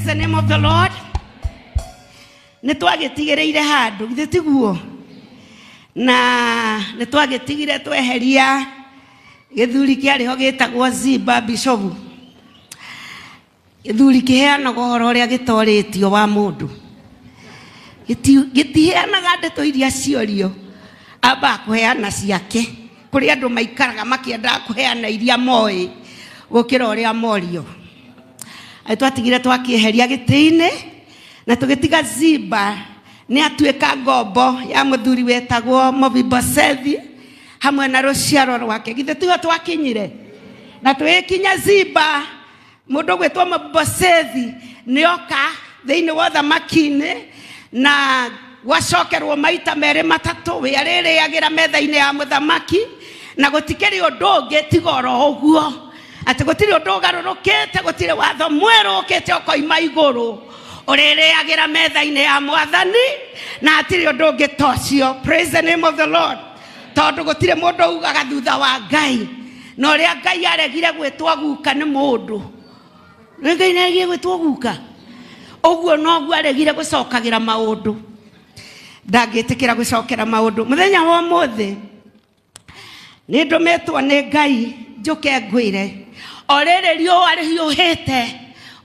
Praise the name of the Lord. Nĩ twagĩtigĩrĩire handũ, githĩ tiguo? Na nĩ twagĩtigire tweheria gĩthuri kĩarĩ ho gĩtagwo Ziba Bishopu. Gĩthuri kĩheanaga ũhoro ũrĩa gĩtorĩtio wa mũndũ. Gĩtiheanaga ndeto iria ciorio, ambaga kũheana ciake. Kũrĩ andũ maikaraga makĩendaga kũheana iria moĩ gũkĩra ũrĩa morio. Aĩ twatigire twakĩeheria gĩtĩ-inĩ na tũgĩtiga Ziba nĩ atuĩka ngombo ya mũthuri wetagwo Mephibosethi hamwe na rũciaro rwake. Githĩ tiho twakinyire? Na twĩkinya Ziba, mũndũ ũgwĩtwo Mephibosethi nĩ oka thĩinĩ wa ũthamaki-inĩ na gwacokerwo maita merĩ matatũ, we arĩrĩagĩra metha-inĩ ya mũthamaki na gũtikĩrĩ ũndũ ũngĩ tiga oro ũguo, atĩ gũtirĩ ũndũ ũgarũrũkĩte, gũtirĩ watho mwerũ ũkĩte ũkoima igũrũ, ũrĩrĩagĩra metha-inĩ ya mwathani na hatirĩ ũndũ ũngĩ ta ũcio. Praise the name of the Lord. Tondũ gũtirĩ mũndũ ugaga thutha wa Ngai, na ũrĩa Ngai aregire gwĩtwo guka nĩ mũndũ, nĩ Ngai nĩaregire gwĩtwo guka, ũguo noguo aregire gũcokagĩra maũndũ, ndangĩtĩkĩra gũcokera maũndũ. Mũthenya wa ũmũthĩ nĩ ndũmĩtwo nĩ Ngai njũke ngwĩre, o rĩrĩ riũa rĩhiũhĩte,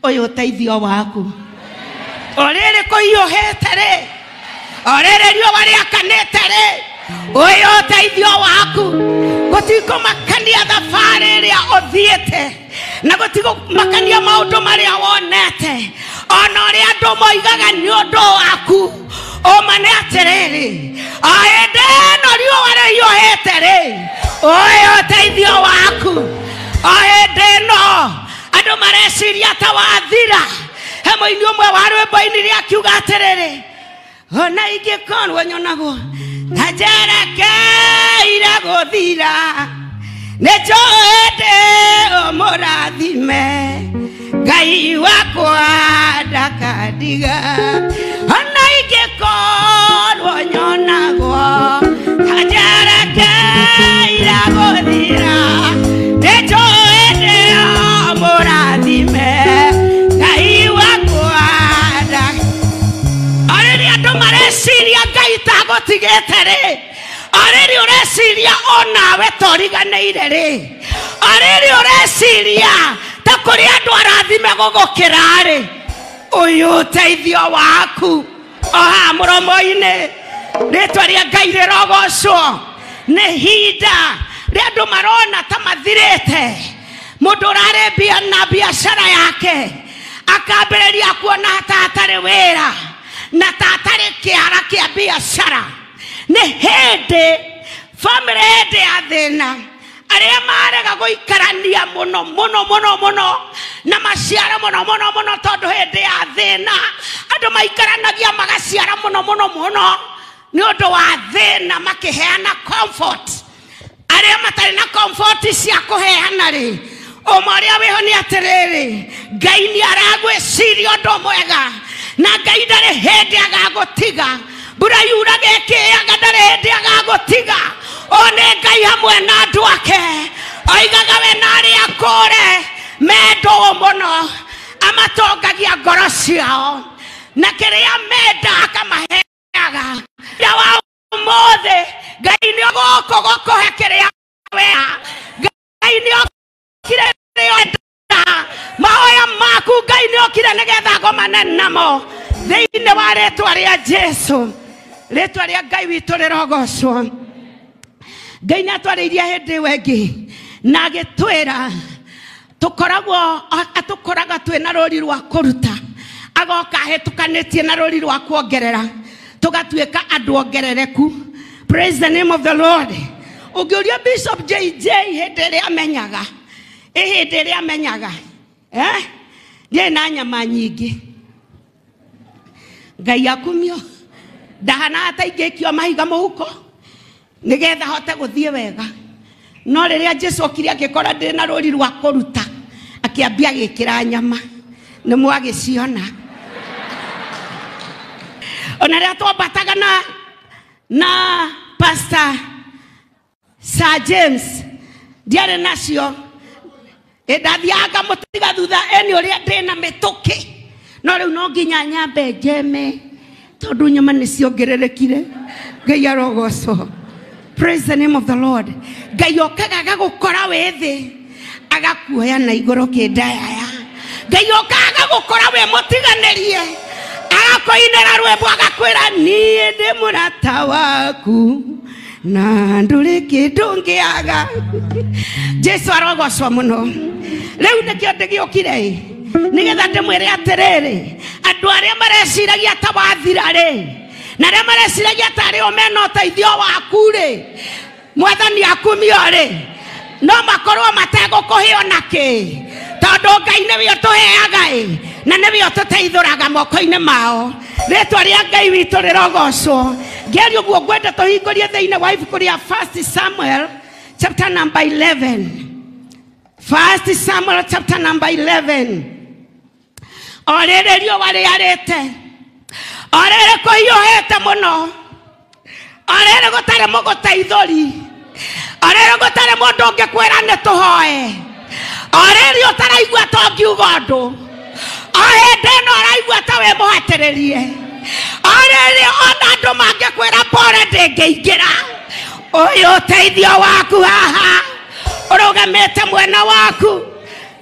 ũyũ ũteithio waku. O rĩrĩ kũhiũhĩte rĩ, o rĩrĩ riũa rĩakanĩte rĩ, ũyũ ũteithio waku. Gũtikũmakania thabarĩ ĩrĩa ũthiĩte, na gũtikũmakania maũndũ marĩa wonete, ona ũrĩa andũ moigaga nĩ ũndũ waku. Ũma nĩ atĩrĩrĩ, o hĩndĩ ĩno riũa rĩhiũhĩte rĩ, ũyũ ũteithio waku. O hĩndĩ ĩno andũ mareciria ta wathira, he mũini ũmwe wa rwĩmbo-inĩ rĩa akiuga atĩrĩrĩ, ona ingĩkorwo nyonagwo ta njerekeire gũthira, nĩ njũĩ ndĩ ũmũrathime, Ngai wakwa ndakandiga. Ona ingĩkorwo nyonagwo ta njerekeire gũthira, nĩ njũĩ ndĩ ũmũrathime, Ngai wakwa ndakandiga. O rĩrĩa andũ mareciria Ngai tagũtigĩte rĩ, o rĩrĩa ũreciria onawe toriganĩire rĩ, o rĩrĩa ũreciria ta kũrĩ andũ arathime gũgũkĩra rĩ, ũyũ ũteithio waku o haha mũromo-inĩ. Rĩtwa rĩa Ngai rĩrogocwo. Nĩ ihinda rĩa andũ marona ta mathirĩte, mũndũ ũrarĩ mbia na biacara yake akambĩrĩria kuona ta hatarĩ wĩra na ta hatarĩ kĩara kĩa biacara. Nĩ hĩndĩ bamĩrĩ hĩndĩ ya thĩna, arĩa marega gũikarania mũno mũno mũno mũno na maciaro mũno mũno mũno, tondũ hĩndĩ ya thĩna andũ maikaranagia magaciara mũno mũno mũno nĩ ũndũ wa thĩna, makĩheana comfort. Arĩa matarĩ na comfort cia kũheana rĩ, ũma ũrĩa wĩho nĩ atĩrĩrĩ, Ngai nĩ aragwĩciria ũndũ mwega, na Ngai ndarĩ hĩndĩ agagũtiga. Mbura yuraga ĩkĩaga, ndarĩ hĩndĩ agagũtiga. O nĩ Ngai hamwe na andũ ake, oigaga we na arĩa akũre mendwo mũno, amatongagia ngoro ciao na kĩrĩa menda akamaheaga. Ya wa ũmũthĩ Ngai nĩ gũkũ gũkũhe kĩrĩa wea, Ngai nĩ okire rĩo mahoya maku, Ngai nĩ okire nĩgetha ngomane namo thĩinĩ wa rĩtwa rĩa Jesu. Rĩtwa rĩa Ngai witũ rĩrogocwo. Ngai nĩ atwarĩirie hĩndĩ ĩyo ĩngĩ na agĩtwĩra tũkoragwo atũkoraga twĩna rũri rwa kũruta, agoka ahĩtũkanĩtie na rũri rwa kuongerera, tũgatuĩka andũ ongerereku. Praise the name of the Lord. Ũngĩũria Bishop JJ hĩndĩ ĩrĩa amenyaga, ĩ hĩndĩ ĩrĩa amenyaga, ndiarĩ na nyama nyingĩ. Ngai akumio, ndahanaga ta ingĩikio mahiga mũhuko nĩgetha hote gũthiĩ wega. No rĩrĩa Jesu okire agĩkora ndĩ na rũri rwa kũruta, akĩambia agĩkĩra nyama, nĩ mwagĩciona. Ona rĩrĩa twambataga na Pastor Sir James, ndiarĩ nacio. Ndathiaga ngamũtiga thutha, ĩni ũrĩa ndĩ na mĩtũkĩ. No rĩu no nginya nyambe njeme tondũ nyama nĩ ciongererekire. Ngai arogocwo. Praise the name of the Lord. Ngai okaga agagũkora wĩ thĩ, agakuoya na igũrũ kĩndayaya. Ngai okaga agagũkora wĩ mũtiganĩrie, agakũinĩra rwĩmbo agakwĩra niĩ ndĩ mũrata waku na ndũrĩ kĩndũ ngĩaga. Jesu arogocwo mũno. Rĩu nĩkĩo ndĩgĩũkire ĩ, nĩgetha ndĩmwĩre atĩrĩrĩ, andũ arĩa mareciragia ta wathira rĩ, na arĩa mareciragia ta arĩ o mena ũteithio waku rĩ, mwathani akumio rĩ, no makorwo mategũkũhe ona kĩ, tondũ Ngai nĩwe ũtũheaga ĩ, na nĩwe ũtũteithũraga moko-inĩ mao. Rĩtwa rĩa Ngai witũ rĩrogocwo. Ngĩaria ũguo ngwenda tũhingũrie thĩinĩ wa ibuku rĩa 1 Samuel chapter number 11. 1 Samuel chapter number 11. O rĩrĩ riũa rĩarĩte, o rĩrĩ kũhiũhĩte mũno, o rĩrĩ gũtarĩ mũgũteithũri, o rĩrĩ gũtarĩ mũndũ ũngĩkwĩra nĩ tũhoe, o rĩrĩ ũtaraigua ta ũngiuga ũndũ, o hĩndĩ ĩno ũraigua ta wĩ mũhatĩrĩrie, o rĩrĩ ona andũ mangĩkwĩra pore ndĩngĩingĩra, ũyũ ũteithio waku haha ũrũgamĩte mwena waku.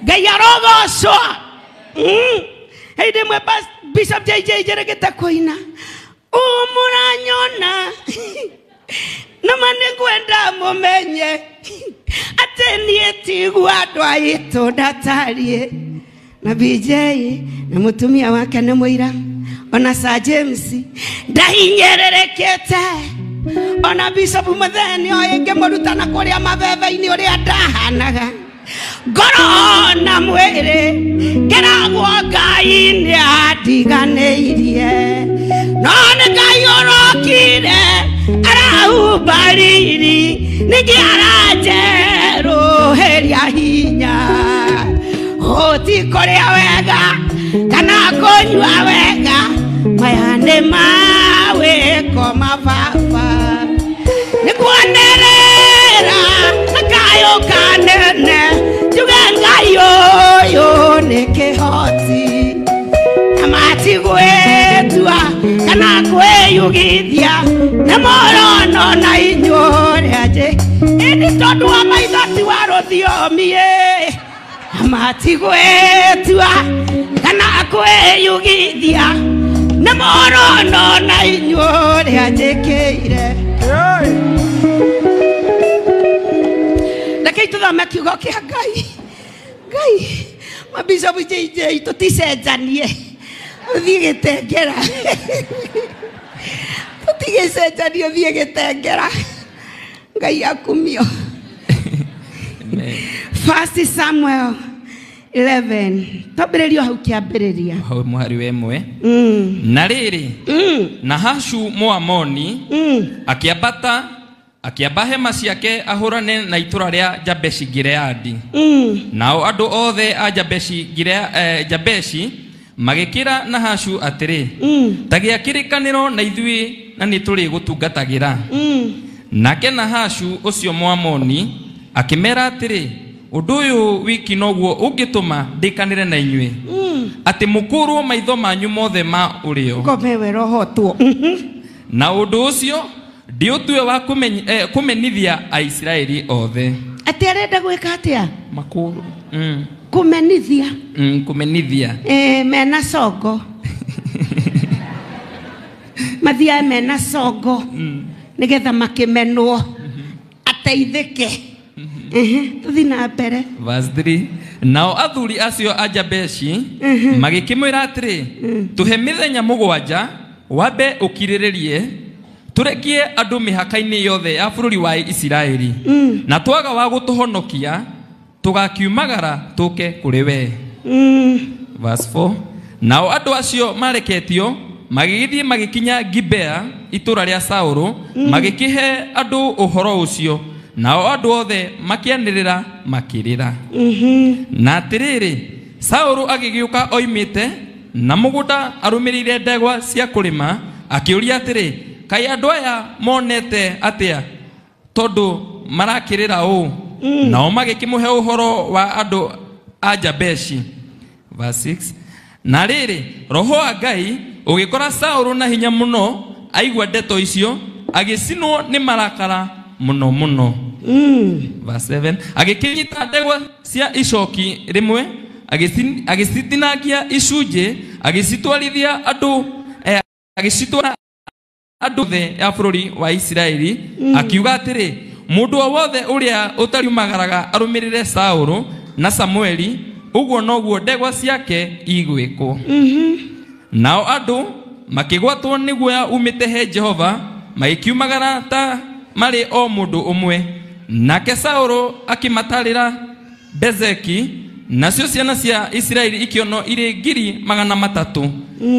Ngai arogocwo. Hĩndĩ ĩmwe Bishop JJ njĩrĩgĩte kũina ũmũranyona nama nĩngwenda mũmenye atĩ niĩ tiguo andũ aitũ ndatariĩ. Na BJ na mũtumia wake nĩ mũira, ona Sir James ndahinyĩrĩrĩkĩte, ona Bishop Muthee nĩoĩ ngĩmũruta na kũrĩa mabebe-inĩ ũrĩa ndahanaga. Ngoro na mwĩrĩ ngeragwo Ngai nĩandiganĩirie, no nĩ Ngai ũrokire arahumba riri, ningĩ aranjerũhĩria hinya. Gũti kũrĩa wega kana kũnyua wega, maya nĩ mawĩko ma baba. Nĩkuonerera na kayũ kanene, njuge Ngai ũyũ nĩ kĩhoti, na matigwĩtua kana kwĩyugithia, nĩ mũrono na inyuĩ ũrĩa njĩ, ĩndĩ tondũ wa maitho ti wa rũthiomi ĩ, matigwĩtua kana kwĩyugithia, nĩ mũrono na inyuĩ ũrĩa njĩkĩire. Rekei tũthome kiugo kĩa Ngai. Ngai, mabishopu JJ tũticenjanie, ũthiĩ gĩtengera, tũtigĩcenjanie, ũthiĩ gĩtengera. Ngai akumio. 1 Samuel 11 twambĩrĩrio hau kĩambĩrĩria, hau mũhari wa 1. Na rĩrĩ, Nahashu Mũamoni akĩambata akĩamba hema ciake ahũrane na itũra rĩa Jabeshi Gileadi. Nao andũ othe a Jabeshi Jabeshi magĩkĩra Nahashu atĩrĩ, ta gĩa kĩrĩkanĩro na ithuĩ na nĩtũrĩgũtungatagĩra. Nake Nahashu ũcio Mũamoni akĩmera atĩrĩ, ũndũ ũyũ wiki noguo ũngĩtũma ndĩkanĩre na inyuĩ, atĩ mũkũrwo maitho manyu mothe ma ũrĩo. Ngome rohotwo. Na ũndũ ũcio ndiũtue wa kũmenithia Aisiraeli othe. Atĩ arenda gwĩka atĩa? Makũrwo. Kũmenithia. Kũmenithia. Mena congo. Mathiaga mena congo nĩgetha makĩmenwo ateithĩke. Tũthiĩ na mbere. Verse 3. Nao athuri acio a Jabeshi magĩkĩmwĩra atĩrĩ, tũhe mĩthenya 7 wambe ũkirĩrĩrie, tũrekie andũ mĩhaka-inĩ yothe ya bũrũri wa Isiraeli, na twaga wa gũtũhonokia tũgakiumagara tũke kũrĩ we. Verse 4. Nao andũ acio mareketio magĩgĩthiĩ magĩkinya Gibea itũra rĩa Saũlũ, magĩkĩhe andũ ũhoro ũcio, nao andũ othe makĩanĩrĩra makĩrĩra. Na atĩrĩrĩ, Saũlũ agĩgĩũka oimĩte na mũgũnda arũmĩrĩire ndegwa cia kũrĩma, akĩũria atĩrĩ, kaĩ andũ aya monete atĩa tondũ marakĩrĩra ũũ? Nao magĩkĩmũhe ũhoro wa andũ a Jabeshi. Verse 6. Na rĩrĩ, roho wa Ngai ũgĩkora Saũlũ na hinya mũno, aigua ndeto icio, agĩcinwo nĩ marakara mũno mũno. Verse 7. Agĩkĩnyita ndegwa cia icoki rĩmwe, agĩcitinangia icunjĩ, agĩcitwarithia andũ, agĩcitwara andũ othe ya bũrũri wa Isiraeli, akiuga atĩrĩ, mũndũ o wothe ũrĩa ũtariumagaraga arũmĩrĩre Saũlũ na Samueli, ũguo noguo ndegwa ciake igwĩkwo. Nao andũ makĩgwatwo nĩ guoya umĩte he Jehova, magĩkiumagara ta marĩ o mũndũ ũmwe. Nake Saũlũ akĩmatarĩra Bezeki, nacio ciana cia Isiraeli ikĩonwo irĩ 300,000,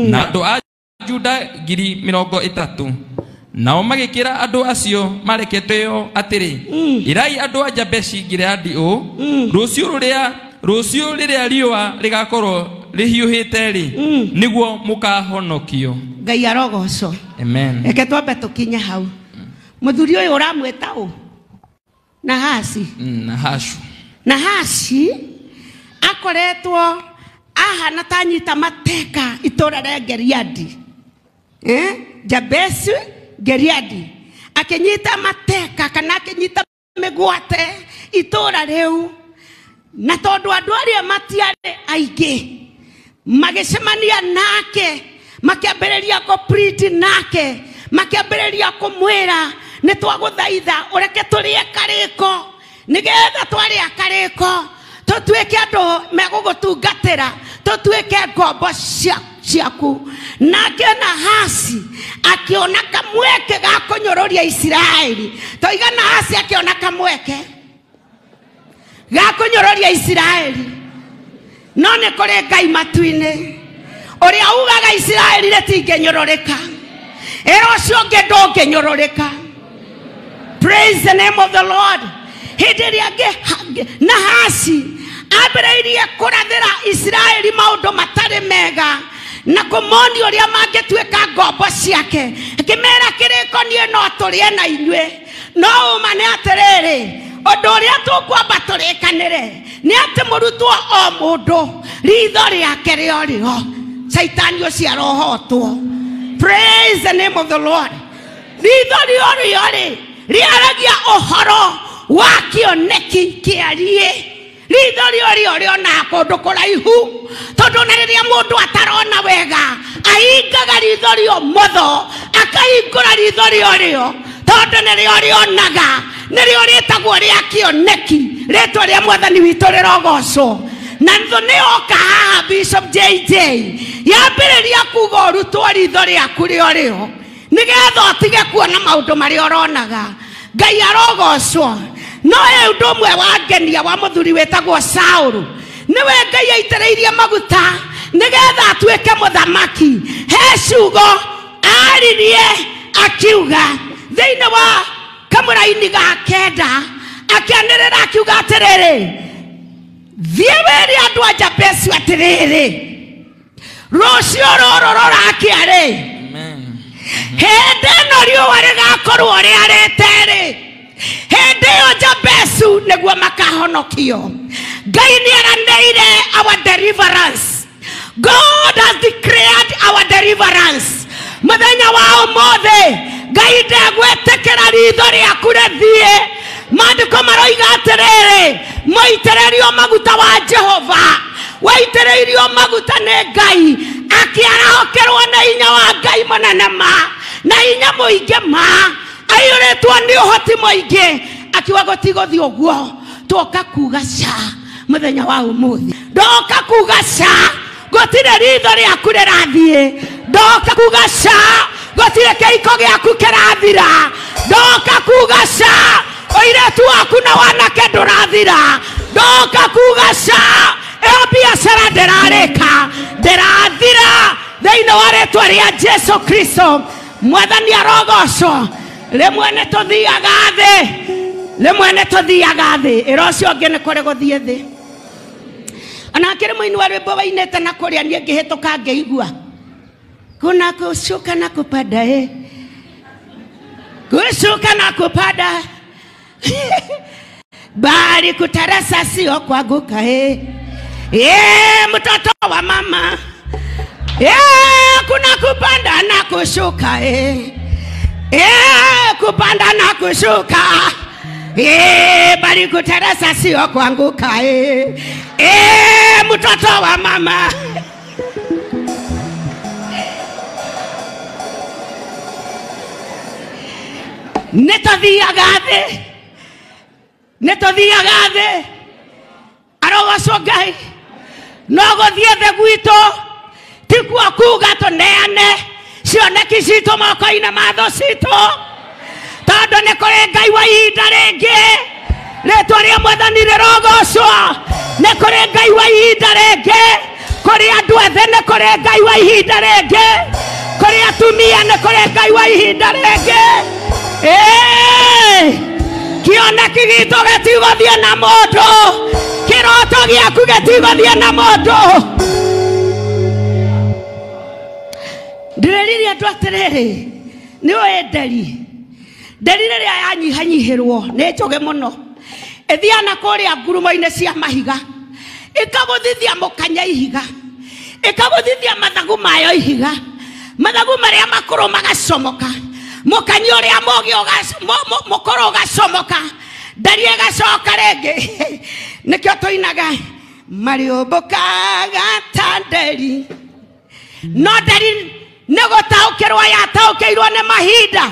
na andũ a Juda 30,000. Nao magĩkĩra andũ acio mareketeo atĩrĩ, ĩrai andũ a Jabeshi Gileadi ũũ, rũciũ rĩrĩa riũa rĩgakorwo rĩhiũhĩte rĩ, nĩguo mũkahonokio. Ngai arogocwo. Amen. Reke twambe tũkinye hau. Mũthuri ũyũ ũramwĩta ũ? Nahasi. Nahashu. Nahashi akoretwo ahana ta nyita mateka itũra rĩa Geriadi. Jabeshi Geriadi akinyita mateka kana akinyita mĩgwate itũra rĩu, na tondũ andũ arĩa matiarĩ aingĩ magĩcemania nake, makĩambĩrĩria kũpriti nake, makĩambĩrĩria kũmwĩra nĩ twagũthaitha ũreke tũrĩe karĩko, nĩgetha twarĩa karĩko tũtuĩke andũ megũgũtungatĩra, tũtuĩke ngombo ciaku. Nake Nahasi akĩona kamweke ga kũnyũrũria Isiraeli. Toiga Nahasi akĩona kamweke ga kũnyũrũria Isiraeli. No nĩ kũrĩ Ngai matu-inĩ ũrĩa ugaga Isiraeli rĩtingĩnyũrũrĩka, ĩra ũcio ũngĩ ndũngĩnyũrũrĩka. Praise the name of the Lord. Hĩndĩ ĩrĩa Nahasi ambĩrĩirie kũrathĩra Isiraeli maũndũ matarĩ mega na kũmonia ũrĩa mangĩtuĩka ngombo ciake, akĩmera kĩrĩko niĩ no tũrĩe na inyuĩ, no ũma nĩ atĩrĩrĩ, ũndũ ũrĩa tũkwamba tũrĩkanĩre nĩ atĩ mũrutwo o mũndũ ritho rĩake rĩorĩo, caitani ũcio arohotwo. Praise the name of the Lord. Ritho rĩorĩo rĩ rĩaragia ũhoro wa kĩoneki kĩarie. Ritho rĩorĩo rĩonaga kũndũ kũraihu, tondũ na rĩrĩa mũndũ atarona wega ahingaga ritho rĩomotho akahingũra ritho rĩorĩo, tondũ nĩrĩo rĩonaga, nĩrĩo rĩtagwo rĩa kĩoneki. Rĩtwa rĩa Mwathani witũ rĩrogocwo. Na thũ nĩyoka haha Bishop JJ yambĩrĩria kuga ũrutwo ritho rĩaku rĩorĩo nĩgetha ũtige kuona maũndũ marĩa ũronaga. Ngai arogocwo. No he ũndũ ũmwe wangenia wa mũthuri wĩtagwo Saũlũ, nĩwe Ngai aitĩrĩirie maguta nĩgetha atuĩke mũthamaki. He ciugo aririe akiuga thĩinĩ wa kamũraini ga kenda, akĩanĩrĩra akiuga atĩrĩrĩ, thiĩ wĩre andũ a Jabeshi atĩrĩrĩ, rũciũ rũrũ rũrakĩa rĩ, hĩndĩ ĩno riũa rĩgakorwo rĩarĩte rĩ, hĩndĩ ĩyo Jabeshi nĩguo makahonokio. Ngai nĩeranĩire our deliverance. God has declared our deliverance. Mũthenya wa ũmũthĩ Ngai ndegwĩtĩkĩra ritho rĩaku rĩthiĩ. Maandĩko maroiga atĩrĩrĩ, mũitĩrĩrio maguta wa Jehova, waitĩrĩirio maguta nĩ Ngai, akĩarahũkĩrwo nĩ hinya wa Ngai mũnene ma, na hinya mũingĩ ma, aiyũrĩtwo nĩ ũhoti mũingĩ, akiuga gũtigũthiĩ ũguo. Twoka kuga ca mũthenya wa ũmũthĩ, ndoka kuga ca gũtirĩ ritho rĩaku rĩrathiĩ, ndoka kuga ca gũtirĩ kĩhiko gĩaku kĩrathira, ndoka kuga ca ũirĩtu waku na wanake ndũrathira, ndoka kuga ca ĩyo biacara ndĩrarĩka ndĩrathira thĩinĩ wa rĩtwa rĩa Jesu Kristo. Mwathani arogocwo. Rĩmwe nĩ tũthiaga thĩ, rĩmwe nĩ tũthiaga thĩ, ĩra ũcio ũngĩ nĩ kũrĩ gũthiĩ thĩ. Ona akĩrĩ mũini wa rwĩmbo wainĩte na kũrĩa niĩ ngĩhĩtũka ngĩigua kuna kushuka na kupanda, kushuka na kupanda bali kutarasa sio kuanguka. Mtoto wa mama Kuna kupanda na kushuka kupanda na kushuka bali kuteresa sio kuanguka mtoto wa mama. Nĩtũthiaga thĩ arogocwo Ngai no gũthiĩ thĩ gwitũ tikuo kuga tũneane cioneki citũ moko-inĩ ma thũ citũ tondũ nĩ kũrĩ Ngai wa ihinda rĩngĩ rĩtwa rĩa Mwathani rĩrogocwo nĩ kũrĩ Ngai wa ihinda rĩngĩ kũrĩ andũ ethĩ nĩ kũrĩ Ngai wa ihinda rĩngĩ kũrĩ atumia nĩ kũrĩ Ngai wa ihinda rĩngĩ. Kĩoneki gitũ gĩtigũthiĩ na mũndũ kĩroto gĩaku gĩtigũthiĩ na mũndũ. Ndĩrerire andũ atĩrĩrĩ nĩ ũĩ nderi nderi rĩrĩa yanyihanyihĩrwo nĩ njũgĩ mũno ĩthiaga na kũrĩa ngurumo-inĩ cia mahiga ĩkagũthithia mũkanya ihiga ĩkagũthithia mathagu mayo ihiga mathagu marĩa makũrũ magacomoka mũkanyi ũrĩa mũgĩ mũkũrũ ũgacomoka nderi ĩgacoka rĩngĩ. Nĩkĩo tũinaga mariũmbũkaga ta nderi no nderi nĩ gũtaũkĩrwo yataũkĩirwo nĩ mahinda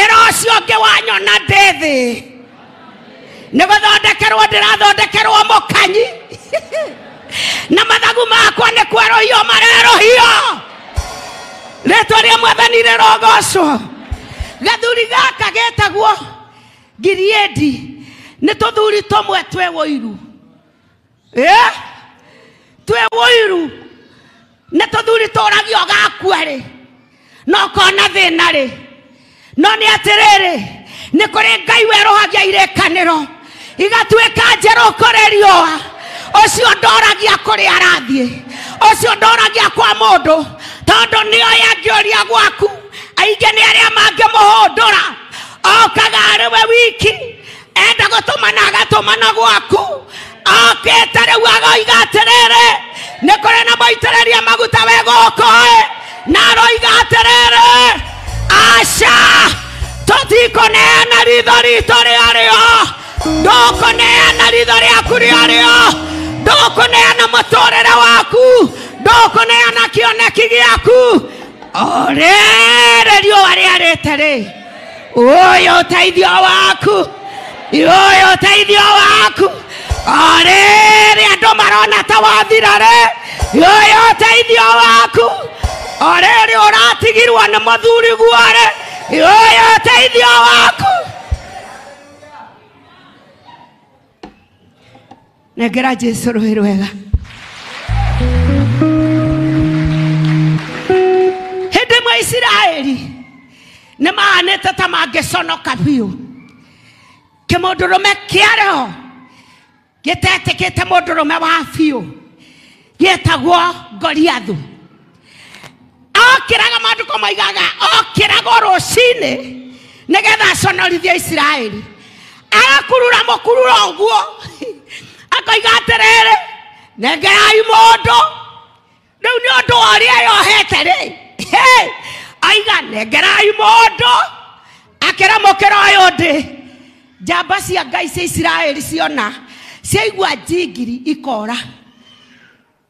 ĩra ũcio ũngĩ wanyona ndĩ thĩ nĩ gũthondekerwo ndĩrathondekerwo mũkanyi na mathagu makwa nĩ kwerũhio marerũhio rĩtwa rĩa Mwathani rĩrogocwo. Gathuri gaka getagwo Gileadi nĩ tũthuri tũmwe twĩ wũiru twĩ wũiru nĩ tũthuri tũragio gakua rĩ no kona thĩna rĩ no nĩ atĩrĩrĩ nĩ kũrĩ Ngai werũhagia irĩkanĩro igatuĩka njerũ kũrĩ riũa ũcio ndoragia kũrĩa arathiĩ ũcio ndoragia kwa mũndũ tondũ nĩoĩ angĩũria gwaku aingĩ nĩ arĩa mangĩmũhũndũra okaga arĩ we wiki enda gũtũmana agatũmana gwaku okĩte rĩu agoiga atĩrĩrĩ nĩ kũrĩ na mũitĩrĩrie maguta we gũkũ na aroiga atĩrĩrĩ aca tũtikũneana ritho ritũ rĩarĩo ndũkũneana ritho rĩaku rĩarĩo ndũkũneana mũtũrĩre waku ndũkũneana kĩoneki gĩaku o rĩrĩ riũa rĩarĩte rĩ ũyũ ũteithio waku ũyũ ũteithio waku o rĩrĩ andũ marona ta wathira rĩ ũyũ ũteithio waku o rĩrĩ ũratigirwo nĩ mũthuri guo rĩ ũyũ ũteithio waku. Nengera Jesũ rũhĩ rwega. Hĩndĩ ĩmwe Isiraeli nĩ mahanĩte ta mangĩconoka biũ kĩmũndũrũme kĩarĩho gĩtetĩkĩte mũndũrũme wa biũ gĩetagwo Goliathu. Okĩraga maandĩko moigaga okĩraga rũcinĩ nĩgetha aconorithie Isiraeli agakurura mũkururo ũguo akoiga atĩrĩrĩ nengerai mũndũ rĩu nĩ ũndũ wa ũrĩa yohete rĩ aiga nengerai mũndũ akĩra mũkĩra ũyũ ndĩ njamba cia Ngai cia Isiraeli ciona ciaigua njingiri ikora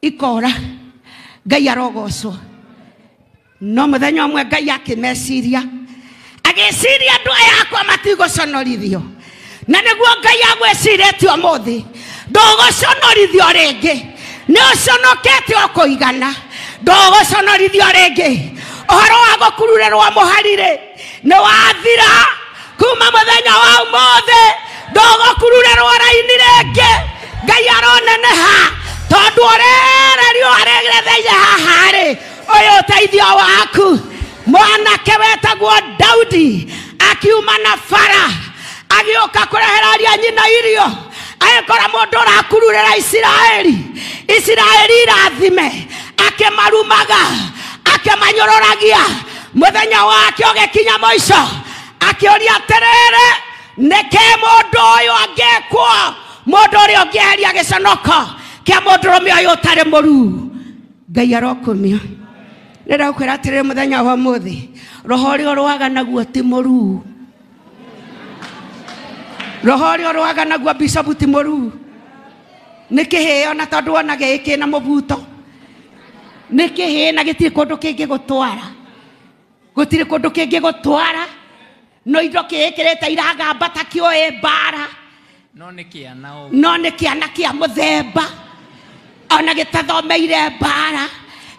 ikora. Ngai arogocwo. No mũthenya ũmwe Ngai akĩmeciria agĩciria andũ aya akwa matigũconorithio na nĩguo Ngai agwĩcirĩtie ũmũthĩ ndũgũconorithio rĩngĩ nĩ ũconokete o kũigana ndũgũconorithio rĩngĩ ũhoro wa gũkururĩrwo mũhari rĩ nĩ wathira kuma mũthenya wa ũmũthĩ ndũgũkururĩrwo raini rĩngĩ. Ngai aroneneha tondũ ũrĩrĩ riũa rĩretheire haha rĩ ũyũ ũteithio waku. Mwanake wetagwo Daudi akiuma na bara agĩũka kũrehera aria nyina irio agĩkora mũndũ ũrakururĩra Isiraeli Isiraeli irathime akĩmarumaga akĩmanyũrũragia mũthenya wake ũgĩkinya mũico akĩũria atĩrĩrĩ nĩkĩ mũndũ ũyũ angĩkwo mũndũ ũrĩa ũngĩeheria gĩconoko kĩa mũndũrũme ũyũ ũtarĩ mũruu. Ngai arokumio. Ndĩrakwĩra atĩrĩrĩ mũthenya wa ũmũthĩ, roho ũrĩa ũrũaga naguo ti mũruu. Roho ũrĩa ũrũaga naguo bishop ti mũruu. Nĩ kĩhĩo na tondũ wona gĩkĩ na mũbuto. Nĩ kĩhĩĩ na gĩtirĩ kũndũ kĩngĩgũtwara. Gũtirĩ kũndũ kĩngĩgũtwara. No indo kĩĩkĩrĩte iragamba ta kĩoĩ mbara. No nĩ kĩana ũguo. No nĩ kĩana kĩa mũthemba. Ona gĩtathomeire mbara.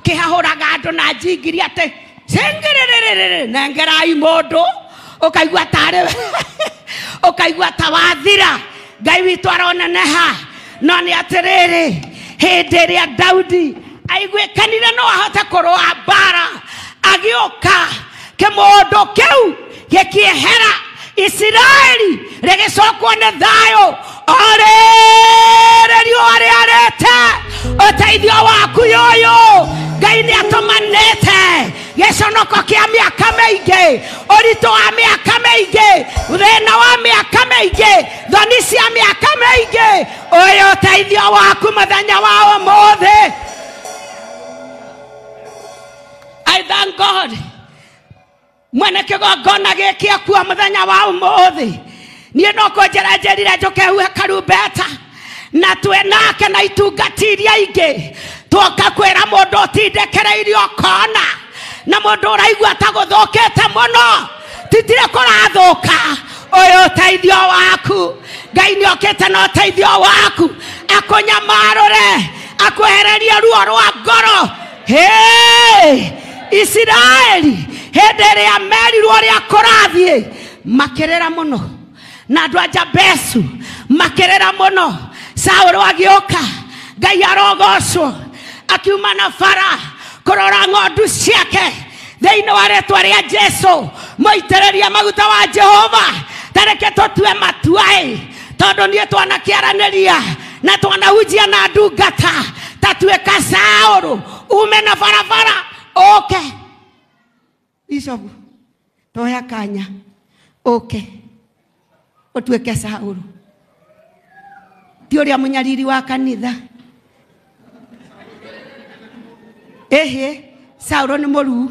Kĩhahũraga andũ na njingiri atĩ cingĩrĩrĩrĩrĩ nengerai mũndũ ũkaigua tarĩ ũkaigua ta wathira. Ngai witũ aroneneha. No nĩ atĩrĩrĩ, hĩndĩ ĩrĩa Daudi aiguĩkanire no ahote kũrũa mbara, agĩũka kĩmũndũ kĩu gĩkĩehera, Isiraeli rĩgĩcokwo nĩ thayũ. O rĩrĩ riũa rĩarĩte, ũteithio waku yũyũ Ngai nĩ atũmanĩte. Gĩconoko kĩa mĩaka mĩingĩ, ũritũ wa mĩaka mĩingĩ, thĩna wa mĩaka mĩingĩ, thoni cia mĩaka mĩingĩ, ũyũ ũteithio waku mũthenya wa ũmũthĩ. I thank God. Mwene kĩgongona gĩkĩ akua mũthenya wa ũmũthĩ. Niĩ no kũnjĩra njĩrire njũke huhe karumbeta na twĩ nake na itungati iria ingĩ. Twoka kwĩra mũndũ ũtindĩkĩrĩirio kona na mũndũ ũraigua ta gũthũkĩte mũno, titire kũrathũka. Ũyũ ũteithio waku, Ngai nĩokĩte na ũteithio waku, akũnyamarũre, akwehererie ruo rwa ngoro. Hey, Isiraeli hĩndĩ ĩrĩa merirwo ũrĩa kũrathiĩ, makĩrĩra mũno, na andũ a Jabesu makĩrĩra mũno. Saũlũ agĩũka, Ngai arogocwo, akiuma na bara kũrora ng'ondu ciake. Thĩinĩ wa rĩtwa rĩa Jesũ, mũitĩrĩrie maguta wa Jehova, ta reke tũtue matua-ĩ, tondũ niĩ twanakĩaranĩria na twanahunjia na ndungata. Ta tuĩka Saũlũ, ume na barabara ũke. Bishop, toya kanya ũke ũtuĩke Saũlũ. Ti ũrĩa mũnyariri wa kanitha. Ĩhĩ, Saũlũ nĩ mũruu.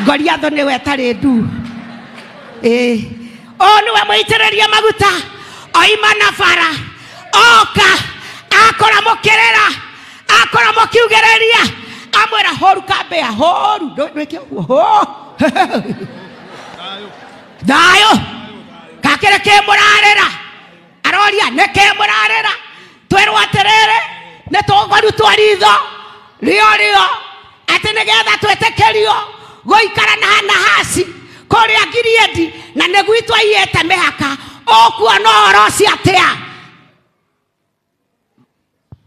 Goliathũ nĩwe ĩtarĩ nduu. Ũyũ nĩwe mũitĩrĩrie maguta, oima na bara, oka, akora mũkĩrĩra, akora mũkiugĩrĩria, amwĩra horu kambĩa, horu, ndwĩke ũguo, ho. Thayũ. Gakĩrĩ kĩ mũrarĩra? Aroria, nĩ kĩ mũrarĩra? Twĩrwo atĩrĩrĩ, nĩ tũkũrutwo ritho rĩo rĩo, atĩ nĩgetha twĩtĩkĩrio gũikara na Nahasi kũrĩa Gileadi, na nĩ gwitũ aiyĩte mĩhaka. Ũkuona ũhoro ũcio atĩa?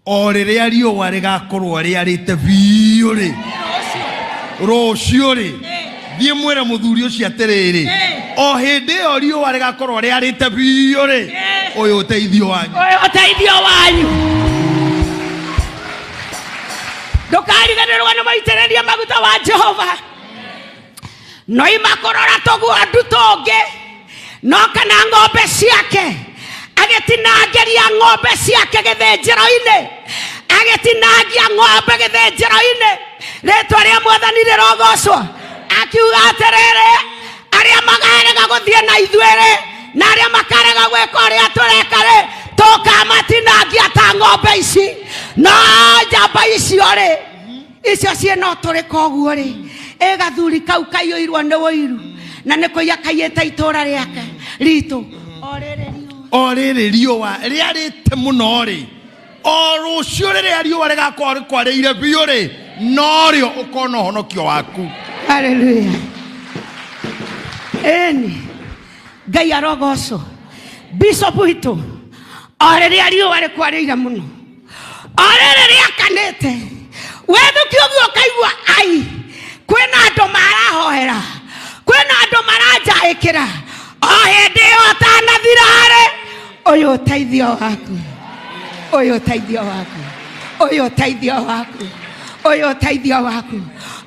O rĩrĩa riũa rĩgakorwo rĩarĩte biũ rĩ, rũciũ rĩ, thiĩ mwĩre mũthuri ũcio atĩrĩrĩ, o hĩndĩ ĩyo riũa rĩgakorwo rĩarĩte biũ rĩ, ũyũ ũteithio wanyu. Ũyũ ũteithio wanyu. Ndũkariganĩrwo nĩ mũitĩrĩrie maguta wa Jehova. No ima kũrora tũguondu tũngĩ, no kana ng'ombe ciake, agĩtinangĩria ng'ombe ciake gĩthĩnjĩro-inĩ, agĩtinangia ng'ombe gĩthĩnjĩro-inĩ. Rĩtwa rĩa Mwathani rĩrogocwo. Akiuga atĩrĩrĩ, arĩa makarega gũthiĩ na ithuĩ rĩ, na arĩa makarega gwĩka ũrĩa tũreka rĩ, tũkamatinangia ta ng'ombe ici. No njamba icio rĩ, icio ciĩna ũtũrĩka ũguo rĩ, ĩ gathuri kau kaiyũirwo nĩ ũiru, na nĩ kũiya kaiyĩte itũũra rĩake ritũ. O rĩrĩ riũa. O rĩrĩ riũa rĩarĩte mũno rĩ, o rũciũ rĩrĩa riũa rĩgakorwo rĩkwarĩire biũ rĩ, norĩo ũkona ũhonokio waku. Haleluya. Ĩni, Ngai arogocwo. Bishop witũ, o rĩrĩa riũa rĩkwarĩire mũno, o rĩrĩ rĩakanĩte, wethũkia ũguo ũkaigua ai, kwĩna andũ marahoera, kwĩna andũ maranjaĩkĩra, o hĩndĩ ĩyo ũtanathira-rĩ, ũyũ ũteithio waku, ũyũ ũteithio waku, ũyũ ũteithio waku, ũyũ ũteithio waku.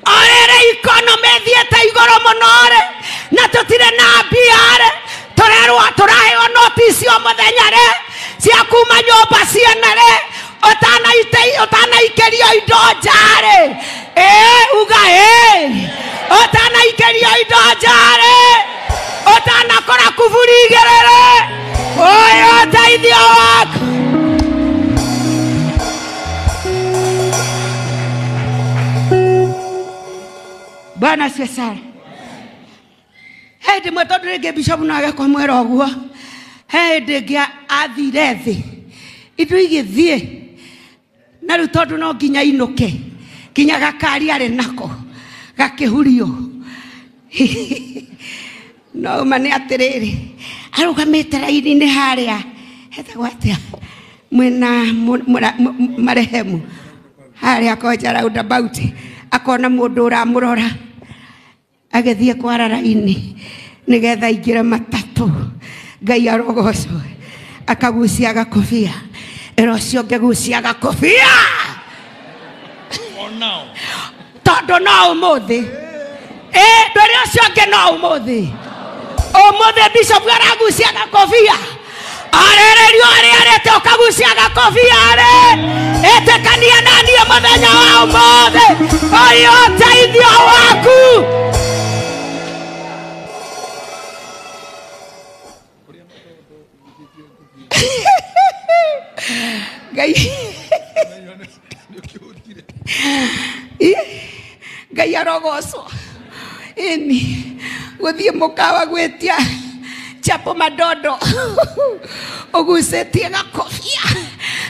O rĩrĩ ikonomĩ ĩthiĩte igũrũ mũno-rĩ, na tũtirĩ na mbia-rĩ, tũrerwo tũraheo noti cio mũthenya rĩ, cia kuma nyũmba ciene rĩ, ũtanaikĩrio indo nja-rĩ, Uga ĩ ũtanaikĩrio indo njarĩ ũtanakora kuburi igĩrĩrĩ ũyũ ũteithio waku. Bwana asifiwe sana. Hĩndĩ ĩmwe tondũ rĩngĩ bishop no age kũmwĩra ũguo, hĩndĩ ĩngĩ athire thĩ indo igĩthiĩ na rĩu tondũ no nginya inũke nginya gakari arĩ nako gakĩhurio. No ma nĩ atĩrĩrĩ arũgamĩte raini-inĩ harĩa hetagwo atĩa mwena marehemu harĩa Koja roundabout, akona mũndũ ũramũrora agĩthiĩ kwara raini nĩgetha aingĩre matatũ. Ngai arogocwo. Akagucia gakobia, ĩra ũcio ũngĩ gucia gakobia tondũ no ũmũthĩ ndwĩre ũcio ũngĩ no ũmũthĩ ũmũthĩ bishop aragucia gakobia arĩrĩrio arĩa arĩte ũkagucia gakobia rĩ ĩtĩkania na niĩ mũthenya wa ũmũthĩ ũyũ ũteithio waku. Ngai Ngai arogocwo. Ĩni gũthiĩ mũkawa gwĩtia chapo madodo ũgucĩtie gakobia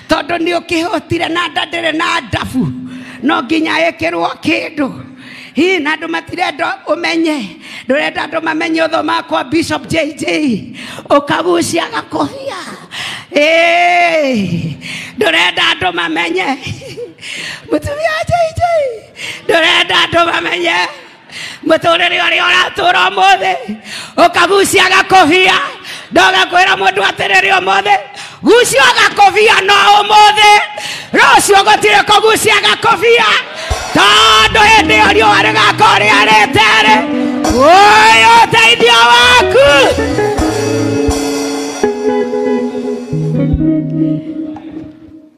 tondũ nĩ ũkĩhotire na nda ndĩrĩ na ndabu no nginya ĩkĩrwo kĩndũ. Hii na andũ matirenda ũmenye, ndũrenda andũ mamenye ũthomaga kwa Bishop JJ ũkagucia gakobia. Ndũrenda andũ mamenye mũtumia JJ, ndũrenda andũ mamenye mũtũrĩre ũrĩa ũratũra ũmũthĩ ũkagucia gakobia. Ndogakwĩra mũndũ atĩrĩrĩ ũmũthĩ gucia gakobia no ũmũthĩ, rũciũ gũtirĩ kũgucia gakobia tondũ hĩndĩ ĩyo riũa rĩgakorwo rĩarĩte rĩ ũyũ ũteithio waku.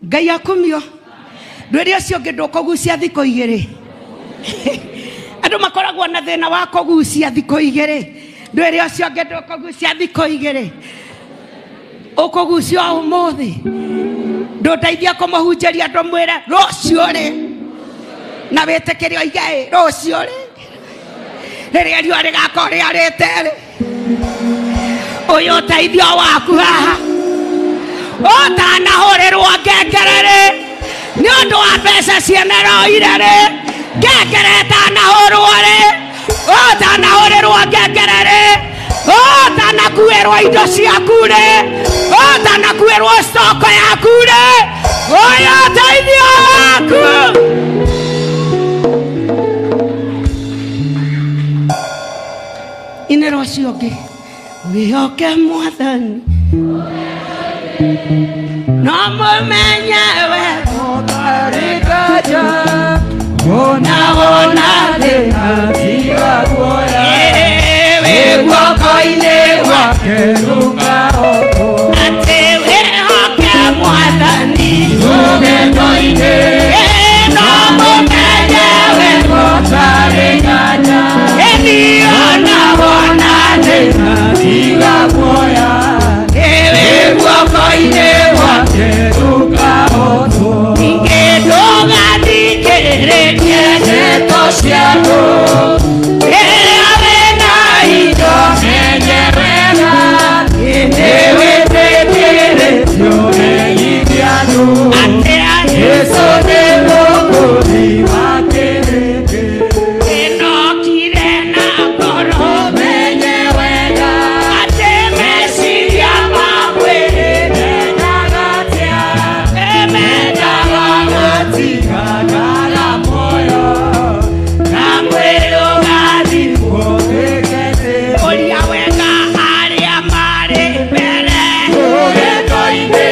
Ngai akumio. Ndwĩre ũcio ũngĩ ndũkũgucia thikũ igĩrĩ. Andũ makoragwo na thĩna wa kũgucia thikũ igĩrĩ. Ndwĩre ũcio ũngĩ ndũkũgucia thikũ igĩrĩ, ũkũgucia ũmũthĩ. Ndũndeithia kũmũhunjĩria ndũmwĩre rũciũ rĩ, na wĩtĩkĩre oige ĩ rũciũ rĩ rĩrĩa riũa rĩgakorwo rĩarĩte rĩ ũyũ ũteithio waku haha ũtanahũrĩrwo ngengere rĩ nĩ ũndũ wa mbeca ciene roire rĩ ngengere ĩtanahũrwo rĩ ũtanahũrĩrwo ngengere rĩ ũtanakuĩrwo indo ciaku rĩ ũtanakuĩrwo stoko yaku rĩ ũyũ ũteithio waku. Inĩra ũcio ũngĩ wĩhoke Mwathani no mũmenye we ũtarĩ nganja ona wona thĩna tiga guoya wĩ guoko-inĩ gwake ndũkahotwo. Atĩ wĩhoke Mwathani rũgendo-inĩ no mũmenye we ũtarĩ nganja ĩni ona wona thĩna tiga guoya wĩ guoko-inĩ gwake ndũkahotwo. Ningĩ ndũgathikĩrĩrie ndeto ciaku rĩrĩa wĩna indo menye wega nĩ wĩtĩkĩrĩtio menyithia andũ atĩa Jesũ nĩ mũkũri wa kĩrĩndĩ. Ĩnokire na ngoro menye wega atĩ meciria ma mwĩrĩ mendaga atĩa mendaga gũtigagara muoyo na mwĩrĩ ũgathikwo. Ũthĩkĩte Ũria wega arĩa marĩ mbere rũgendo-inĩ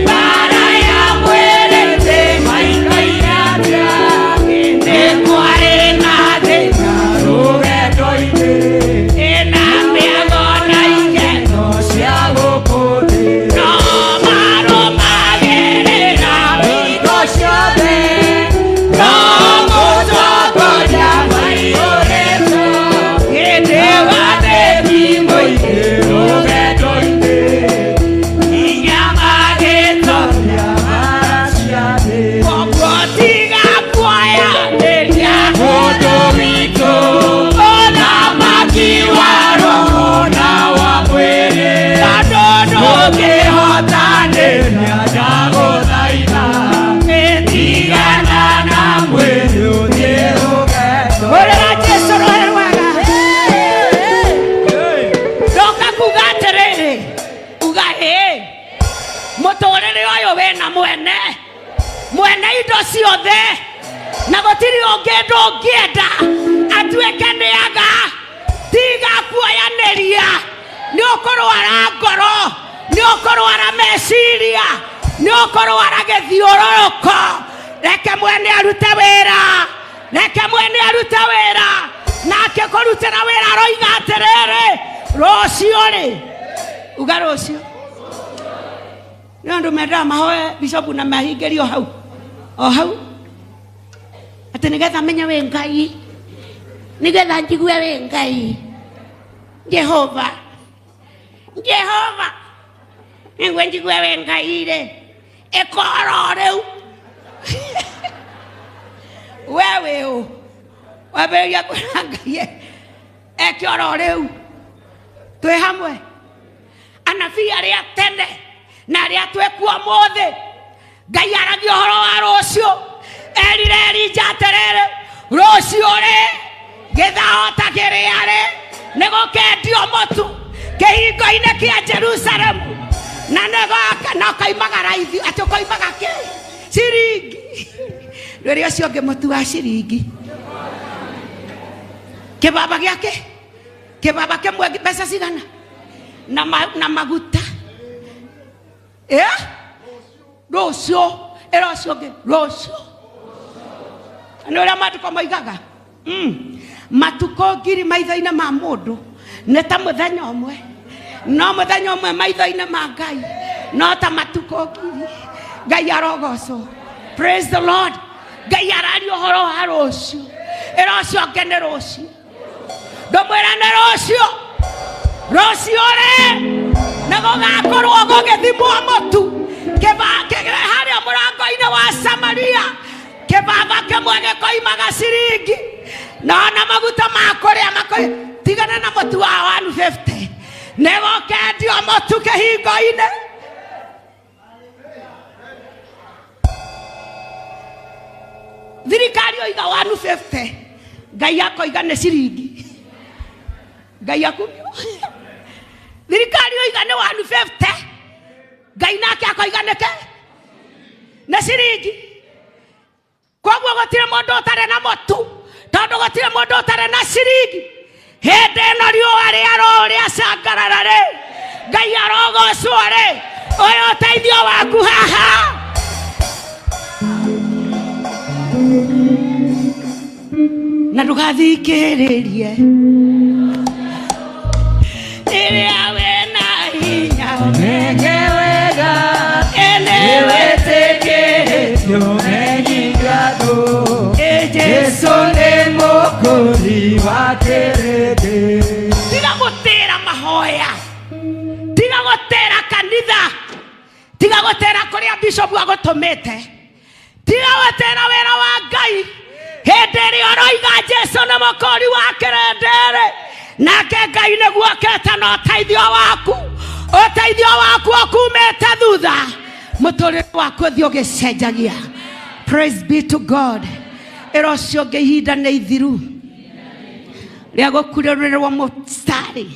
mbara ya mwĩrĩ ti ũngĩ ndũngĩenda atuĩke nĩ aga. Tiga kuoyanĩria, nĩ ũkũrwara ngoro, nĩ ũkũrwara meciria, nĩ ũkũrwara gĩthiũrũrũko. Reke mwene arute wĩra, reke mwene arute wĩra. Nake kũrutĩra wĩra aroiga atĩrĩrĩ, rũciũ rĩ, uga rũciũ. Nĩ andũ mendaga mahoe bishopu na mahingĩrio hau o hau, atĩ nĩgetha menye wĩ Ngai, nĩgetha njigue wĩ Ngai. Jehova, Jehova, nĩguo njigue wĩ Ngai rĩ, ĩkoro rĩu. We wĩ ũ? Wambĩrĩria kwĩra Ngai eke oro rĩu. Twĩ hamwe. Anabii arĩa tene na arĩa twĩkuo ũmũthĩ, Ngai aragia ũhoro wa rũciũ. Erire Elija atĩrĩrĩ, rũciũ rĩ, gĩthao ta kĩrĩa rĩ, nĩ gũkendio mũtu kĩhingo-inĩ kĩa Jerusalemu, na nĩgoka na ũkoimaga raithi, atĩ ũkoimaga kĩ? Ciringi. Rĩrĩa ũcio ũngĩ mũtu wa ciringi. Kĩbaba gĩake, kĩbaba kĩmwe mbeca cigana? Na maguta. Rũciũ, ĩra ũcio ũngĩ, rũciũ. Nĩ ũrĩa maandĩko moigaga. Matukũ ngiri maitho-inĩ ma mũndũ nĩ ta mũthenya ũmwe, no mũthenya ũmwe maitho-inĩ ma Ngai no ta matukũ ngiri. Ngai arogocwo. Praise the Lord. Ngai araria ũhoro wa rũciũ. Ĩra ũcio ũngĩ nĩ rũciũ. Ndũmwĩra nĩ rũciũ. Rũciũ rĩ, nĩ gũgakorwo gũgĩthimwo mũtu harĩa mũrango-inĩ wa Samaria. Kĩbaba kĩmwe gĩkoimaga ciringi, na ona maguta ma kũrĩa tigana na mũtu wa 150. Nĩ gũkendio mũtu kĩhingo-inĩ. Thirikari oiga 150, Ngai akoiga nĩ ciringi. Ngai akumio. Thirikari oiga nĩ 150, Ngai nake akoiga nĩ kĩ? Nĩ ciringi. Koguo gũtirĩ mũndũ ũtarĩ na mũtu, tondũ gũtirĩ mũndũ ũtarĩ na ciringi. Hĩndĩ ĩno riũa rĩacangarara rĩ, Ngai arogocwo rĩ, ũyũ ũteithio waku haha. Na ndũgathikĩrĩrie rĩrĩa wĩna hinya. Menye wega, nĩwĩtĩkĩtio menyithia andũ. Jesũ nĩ mũkũri wa kĩrĩndĩ. Tiga gũtĩra mahoya, tiga gũtĩra kanitha, tiga gũtĩra kũrĩa bishop agũtũmĩte, tiga gũtĩra wĩra wa Ngai. Hĩndĩ ĩrĩa ũroiga Jesũ nĩ mũkũri wa kĩrĩndĩ rĩ, nake Ngai nĩguo okĩte na ũteithio waku. Ũteithio waku ũkumĩte thutha, mũtũrĩre waku ũthiĩ ũgĩcenjagia. Praise be to God. Ĩra ũcio ũngĩ ihinda nĩ ithiru rĩa gũkurĩrĩrwo mũstari.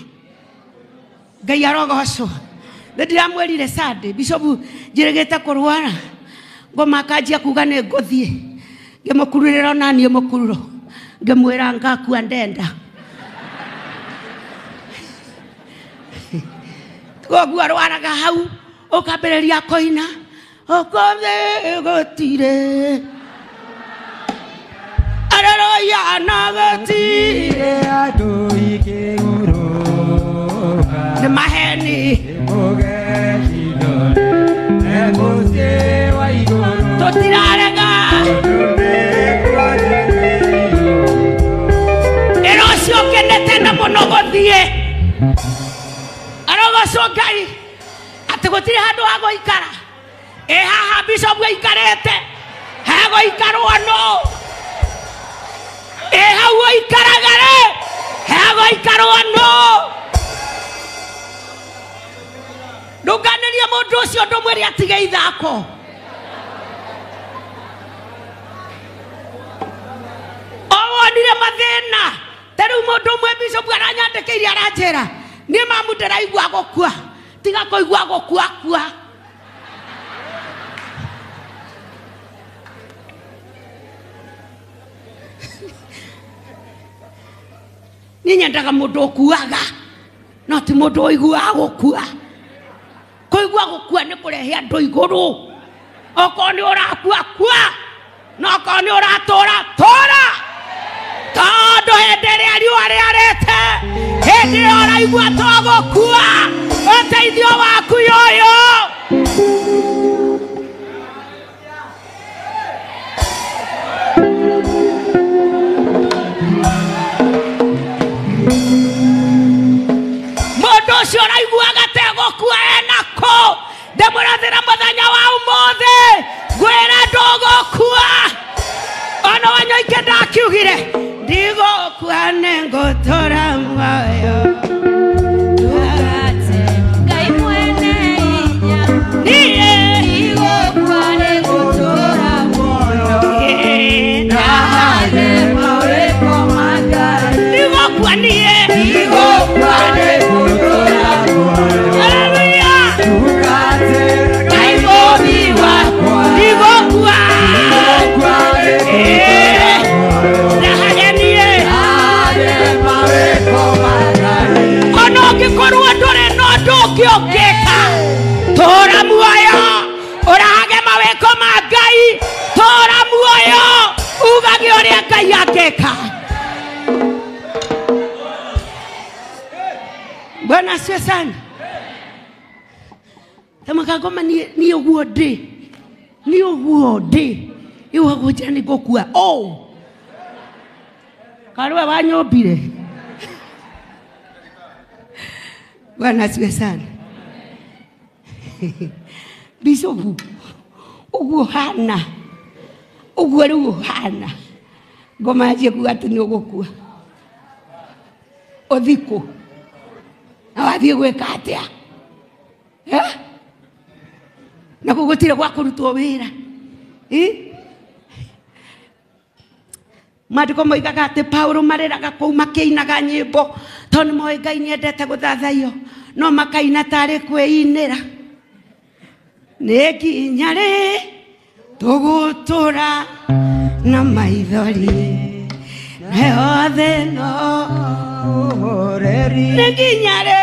Ngai arogocwo. Nĩ ndiramwĩrire Sunday, bishop njĩrĩgĩte kũrwara, ngoma akanjia kuga nĩ ngũthiĩ. Ngĩmũkururĩra ona niĩ mũkururo, ngĩmwĩra ngakua ndenda. Koguo arwaraga hau, ũkambĩrĩria kũina ũkũthĩ gũtirĩ, areroya na gũtirĩ andũ ikĩhurũka. Nĩ maheni. Tũtirarega. Ĩra ũcio ũkenete na mũno gũthiĩ. Arogocwo Ngai atĩ gũtirĩ handũ ha gũikara. Ĩ haha bishop aikarĩte, hegũikarwo nũ? Ĩ hau ũikaraga rĩ, hegũikarwo nũ? Ndũnganĩrie mũndũ ũcio ndũmwĩre atige ithako. O wonire mathĩna. Ta rĩu mũndũ ũmwe bishop aranyandĩkĩire aranjĩra, niĩ mamu ndĩraigua gũkua, tiga kũigua gũkua kua. Niĩ nyendaga mũndũ ũkuaga no ti mũndũ ũiguaga gũkua. Kũigua gũkua nĩ kũrehe andũ igũrũ. Okorwo nĩ ũrakua kua, na okorwo nĩ ũratũra tũra, tondũ hĩndĩ ĩrĩa riũa rĩarĩte, hĩndĩ ĩyo ũraigua to gũkua, ũteithio waku yoyo. Mũndũ ũcio ũraiguaga te gũkua enako, ndĩmũrathĩra mũthenya wa ũmũthĩ, ngwĩra ndũgũkua. Ona Wanyoike ndakiugire ndigũkua nĩngũtũra muoyo. Ngai mwene hinya, Niĩ ndigũkua nĩngũtũũra muoyo. Ndahage mawĩko ma Ngai. Ndigũkua niĩ. Ndigũkua nĩngũtũũra muoyo. Haleluya. Ndungate Ngai mũũmbi wakwa. Ndigũkua. Ndigũkua nĩngũtũũra muoyo. Ndahage niĩ. Ndahage mawĩko ma Ngai. Ona ũngĩkorwo ndũrĩ na ũndũ ũngĩ ũngĩka, tũra muoyo, ũrahage mawĩko ma Ngai, tũra muoyo, ugage ũrĩa Ngai angĩka. Bwana asifiwe sana. Tamakagoma ni ũguo ndĩ, ni ũguo ndĩ, iũguo nĩ ngũkua. Oh, karũwe wanyũmbire. Bwana asifiwe sana. Bishopu, ũguo hana, ũguo rĩu hana, ngoma yanjie kuga atĩ nĩ ũgũkua. Ũthikũ na wathiĩ gwĩka atĩa? Eh? Na kũu gũtirĩ gwa kũrutwo wĩra. Maandĩko moigaga atĩ Paulo marĩraga kũu makĩinaga nyĩmbo tondũ nĩ moĩ Ngai nĩendete gũthathaiyo, no makaina tarĩ kwĩinĩra. Nĩ nginya rĩ tũgũtũra na maithori nayo thĩ no Ũhoreri. Nĩ nginya rĩ,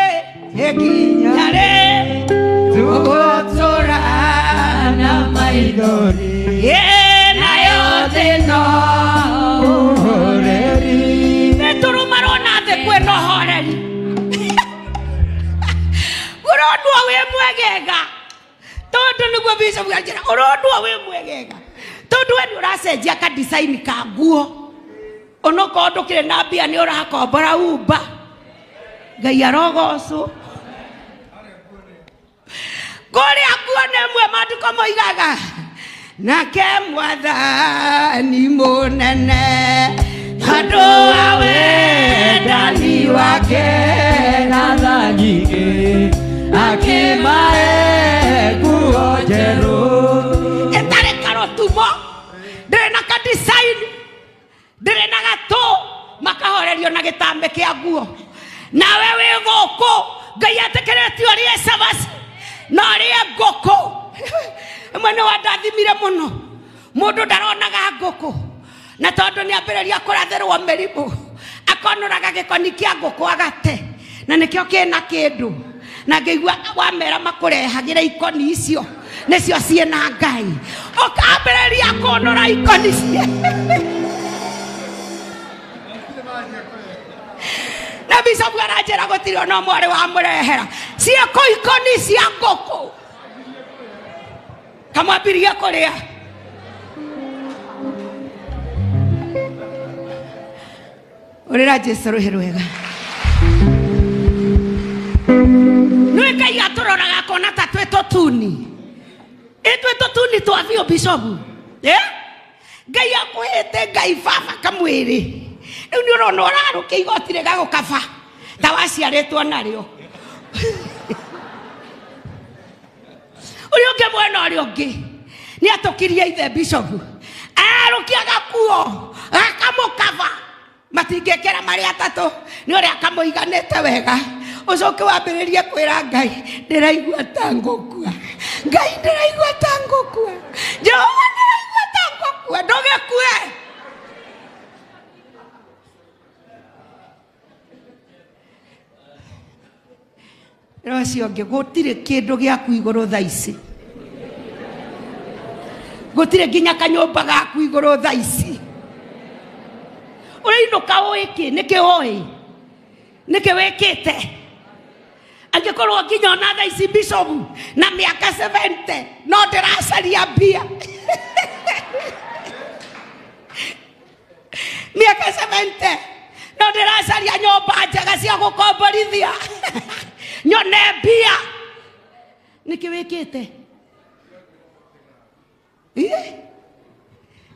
nĩ nginya rĩ tũgũtũra na maithori nayo thĩ no ũhoreri. Nĩ tũrũmarwo na thĩ kwĩna ũhoreri. Ũronwo wĩ mwegega tondũ nĩguo Bishop anjĩra, ũronwo wĩ mwegega tondũ we nĩ ũracenjia ka design ka nguo, onokorwo ndũkĩrĩ na mbia nĩ ũrakombora Uber. Ngai arogocwo. Kũrĩa nguo nĩ ĩmwe maandĩko moigaga, nake Mwathani mũnene tondũ wa wendani wake na tha nyingĩ akĩmahe nguo njerũ. Ĩtarĩ karũtumo, ndĩrĩ na ka design, ndĩrĩ na gatũ, makahorerio na gĩtambĩ kĩa nguo. Nawe wĩ gũkũ, Ngai etĩkĩrĩtie ũrĩe cabaci na ũrĩe ngũkũ. Ĩmwe nĩ wandathimire mũno, mũndũ ndaronaga ngũkũ, na tondũ nĩ ambĩrĩria kũrathĩrwo mĩrimũ, akonũraga gĩkoni kĩa ngũkũ agate, na nĩkĩo kĩna kĩndũ. Na ngĩigua wamera makũrehagĩra ikoni icio nĩcio ciĩna Ngai, ũkambĩrĩria kũnũra ikoni cia na Bishop aranjĩra gũtirĩ ona ũmwe ũrĩ wamũrehera ciĩkũ ikoni cia ngũkũ. Kamwambirie kũrĩa. Ũrĩra Jesũ rũhĩ rwega. Nĩ Ngai atũroraga akona ta twĩ tũtuni. Ĩ twĩ tũtuni twa biũ Bishop. Ngai akũhĩte Ngai baba kamwĩrĩ. Rĩu nĩ ũrona ũrarũkia igoti rĩgagũkaba ta waciarĩtwo narĩo. Ũrĩa ũngĩ mwena ũrĩa ũngĩ nĩ atũkirie ithe Bishop. Ararũkia gakuo gakamũkaba, matingĩkĩra marĩ atatũ nĩ ũrĩa kamũiganĩte wega. Ũcoke wambĩrĩrie kwĩra Ngai, ndĩraigua ta ngũkua. Ngai ndĩraigua ta ngũkua. Jehova ndĩraigua ta ngũkua. Ndũgĩkue. Ũcio ũngĩ gũtirĩ kĩndũ gĩaku igũrũ thaa ici. Gũtirĩ nginya kanyũmba gaku igũrũ thaa ici. Ũrainũka ũĩ kĩ? Nĩkĩ ũĩ? Nĩkĩ wĩkĩte? Angĩkorwo nginya ona thaa ici bishop na mĩaka 70 no ndĩracaria mbia. Mĩaka 70 no ndĩracaria nyũmba njega cia gũkomborithia. Nyone mbia. Nĩkĩ wĩkĩte?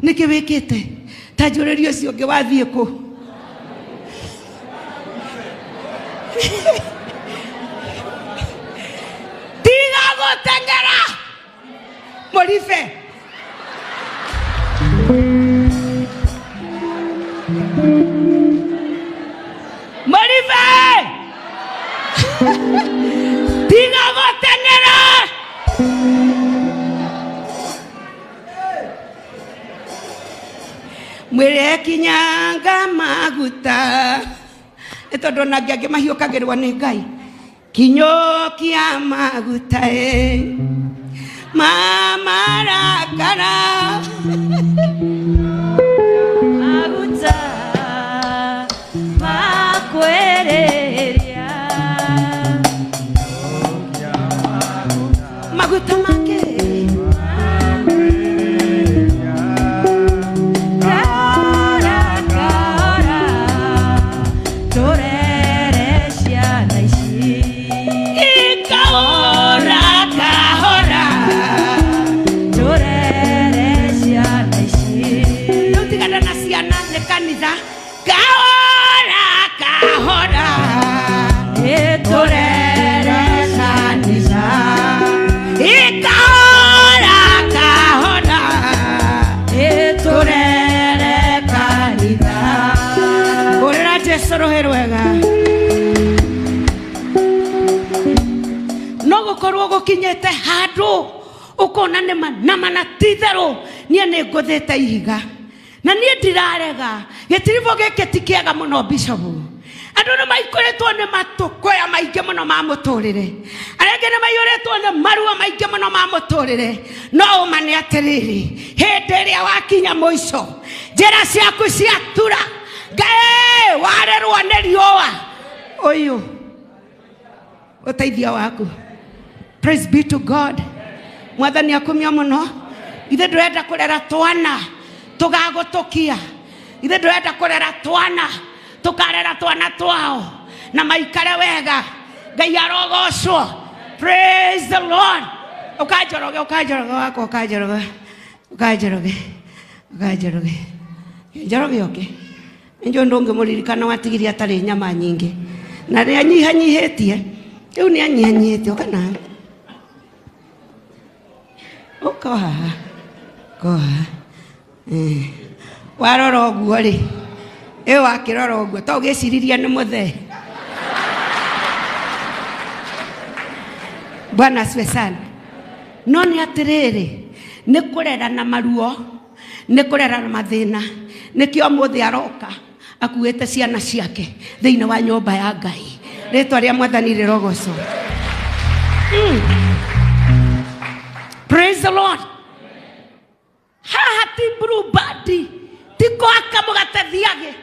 Nĩkĩ wĩkĩte? Ta njũrĩrie ũcio ũngĩ wathiĩ kũ? Tiga gũteng'era mũribe. Mũribe. Tiga gũteng'era. Mwĩre kinyanga maguta. Nĩ tondũ ona angĩ angĩ mahiũkagĩrwo nĩ Ngai. Kinyũkia maguta ĩ mamarakara. Maguta makwereria. Maguta make. Kahora kahora turere ciana ici. Kahora kahora turere ciana ici. Rĩu tigana na ciana nĩ kanitha. Kahora kahora Turere kanitha. Kahora kahora turere kanitha. Hũrĩra Jesũ rũhĩ rwega. No gũkorwo gũkinyĩte handũ ũkona nĩma nama na ti itherũ niĩ nĩ ngũthĩte ihiga na niĩ ndirarega. Gĩtiribũ gĩkĩ ti kĩega mũno bishop. Andũ nĩ maikũrĩtwo nĩ matũkũya maingĩ mũno ma mũtũrĩre. Arĩa angĩ nĩ maiyũrĩtwo nĩ maruo maingĩ mũno ma mũtũrĩre. No ũma nĩ atĩrĩrĩ, hĩndĩ ĩrĩa wakinya mũico, njĩra ciaku ciatura, Ngai warerwo nĩ riũa. Ũyũ ũteithio waku. Praise be to God. Mwathani akumio mũno. Ithe ndũrenda kũrera twana tũgagũtũkia. Ithe ndũrenda kũrera twana tũkarera twana twao na maikare wega. Ngai arogocwo. Praise the Lord. Ũkanjoroge, ũkanjoroge wakwa, ũkanjoroge, ũkanjoroge, ũkanjoroge, njoroge oke. Nĩnjũĩ ndũngĩmũririkana watigirie atarĩ nyama nyingĩ na nĩ anyihanyihĩtie. Rĩu nĩ anyihanyihĩtie. Ũka nawe. Ũka haha. Ũka haha. Warora ũguo rĩ, ĩ wakĩrora ũguo to ũgĩciririe nĩ mũthee. Bwana asifiwe sana. No nĩ atĩrĩrĩ, nĩ kũrera na maruo, nĩ kũrera na mathĩna. Nĩkĩo ũmũthĩ aroka akuĩte ciana ciake thĩinĩ wa nyũmba ya Ngai. Rĩtwa rĩa Mwathani rĩrogocwo. Praise the Lord. Haha ti blue band, ti gwaka mũgate thiage.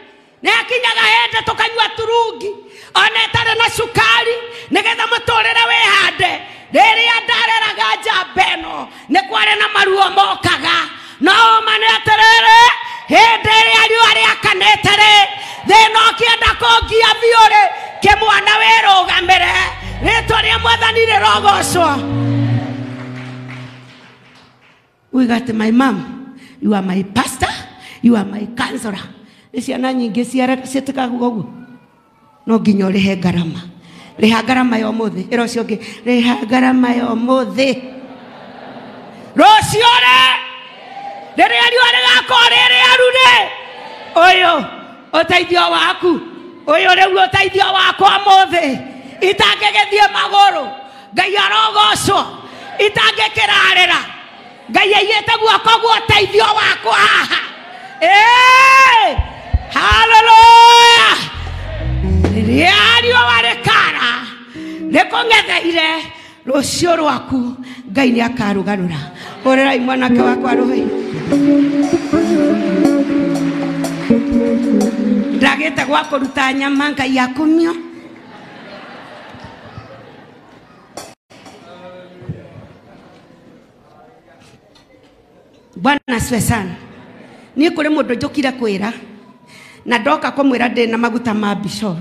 Nĩ hakinyaga hĩndĩ tũkanyua turungi ona ĩtarĩ na cukari nĩgetha mũtũrĩre wĩhande. Rĩrĩa ndareraga njamba ĩno nĩ kwarĩ na maruo mokaga. No ũma nĩ atĩrĩrĩ, hĩndĩ ĩrĩa riũa rĩakanĩte rĩ, thĩna ũkĩenda kũngia biũ rĩ, kĩmwana wĩrũgamĩre. Rĩtwa rĩa Mwathani rĩrogocwo. We got my mom, you are my pastor, you are my counselor. Nĩ ciana nyingĩ ciĩtĩkaga ũguo. No nginya ũrĩhe ngarama. Rĩha ngarama ya ũmũthĩ. Ĩra ũcio ũngĩ, rĩha ngarama ya ũmũthĩ. Rũciũ rĩ, rĩrĩa riũa rĩgakorwo rĩ rĩaru rĩ, ũyũ ũteithio waku, ũyũ rĩu ũteithio wakwa ũmũthĩ. Itangĩgĩthiĩ magũrũ, Ngai arogocwo. Itangĩkĩrarĩra, Ngai aigĩte guoko gwa ũteithio wakwa haha. Hallelujah. Rĩrĩa riũa rĩkara, Rĩkũng'etheire rũciũ rwaku Ngai nĩ akarũgarũra. Hũrĩrai mwanake wakwa rũhĩ. Ndagĩte gwa kũruta nyama Ngai akumio. Bwana asifiwe sana. Niĩ kũrĩ mũndũ njũkire kwĩra na ndoka kũmwĩra ndĩ na maguta ma bishop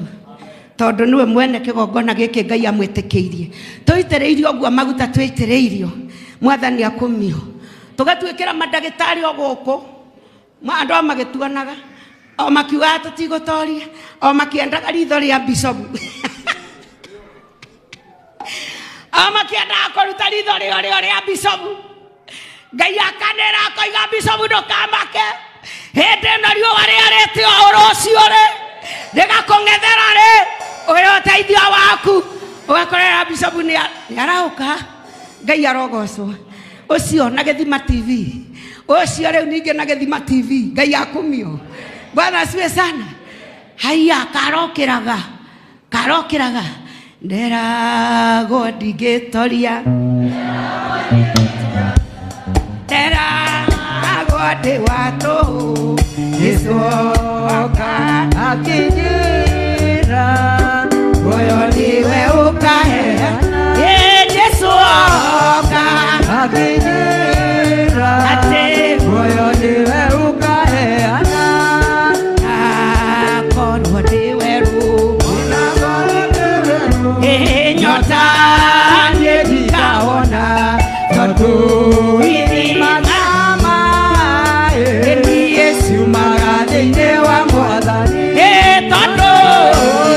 tondũ nĩwe mwene kĩgongona gĩkĩ Ngai amwĩtĩkĩirie. Tũitĩrĩirio ũguo maguta twĩtĩrĩirio mwathani akumio. Tũgatuĩkĩra mandagĩtarĩ o gũkũ andũ o magĩtuonaga o makiugaga tũtigũtoria o makĩendaga ritho rĩa bishop o makĩendaga kũruta ritho rĩo rĩo rĩa bishop. Ngai akanĩra akoiga bishop ndũkamake hĩndĩ ĩno riũa rĩarĩte o rũciũ rĩ rĩgakũng'ethera rĩ ũyũ ũteithio waku ũgakorera bishop nĩ arahũka. Ngai arogocwo. Ũcio na Gĩthima TV ũcio rĩu ningĩ na Gĩthima TV Ngai akumio. Bwana asifiwe sana. Haiya karokĩraga karokĩraga nderagwo ndingĩtoria nderagwo ndĩ wa tũhũ Jesũ oka Akĩnjĩra muoyo nĩwe ũkaheana. Jesũ oka Akĩnjĩra atĩ muoyo nĩwe ũkaheana. Akorwo ndĩ werũ nyota niĩ ndikahona tondũ ithima Niĩ ciumaga thĩinĩ wa Mwathani. Tondũ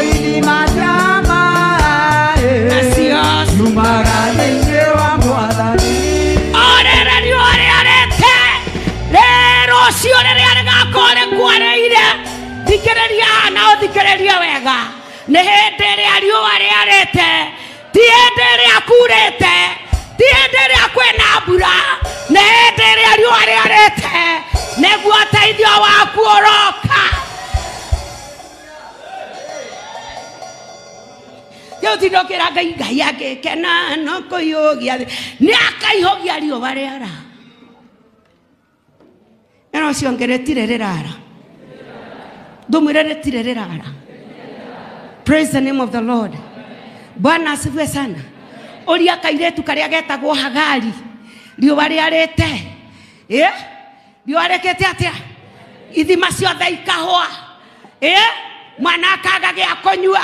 Ithima cia maĩ nacio ciumaga thĩinĩ wa Mwathani. Orĩrĩ riũa rĩarĩte rũciũ rĩrĩa rĩgakorwo rĩkwarĩire thikĩrĩria na ũthikĩrĩrie wega nĩ hĩndĩ ĩrĩa riũa rĩarĩte ti hĩndĩ ĩrĩa kurĩte ti hĩndĩ ĩrĩa kwĩna mbura nĩ hĩndĩ ĩrĩa riũa rĩarĩte nĩguo ũteithio waku ũroka. Rĩu tindũkĩra Ngai Ngai angĩkena no kũiyũgia thĩ nĩ akaihũgia riũa rĩara. Ĩno ũcio ũngĩ rĩtirĩ rĩrara ndũmwĩre rĩtirĩ rĩrara. Praise the name of the Lord. Bwana asifiwe sana. Ũria kairĩtu karĩa getagwo Hagari riũa rĩarĩte riũa rĩkĩte atĩa ithima ciothe ikahũa mwana akaga gĩa kũnyua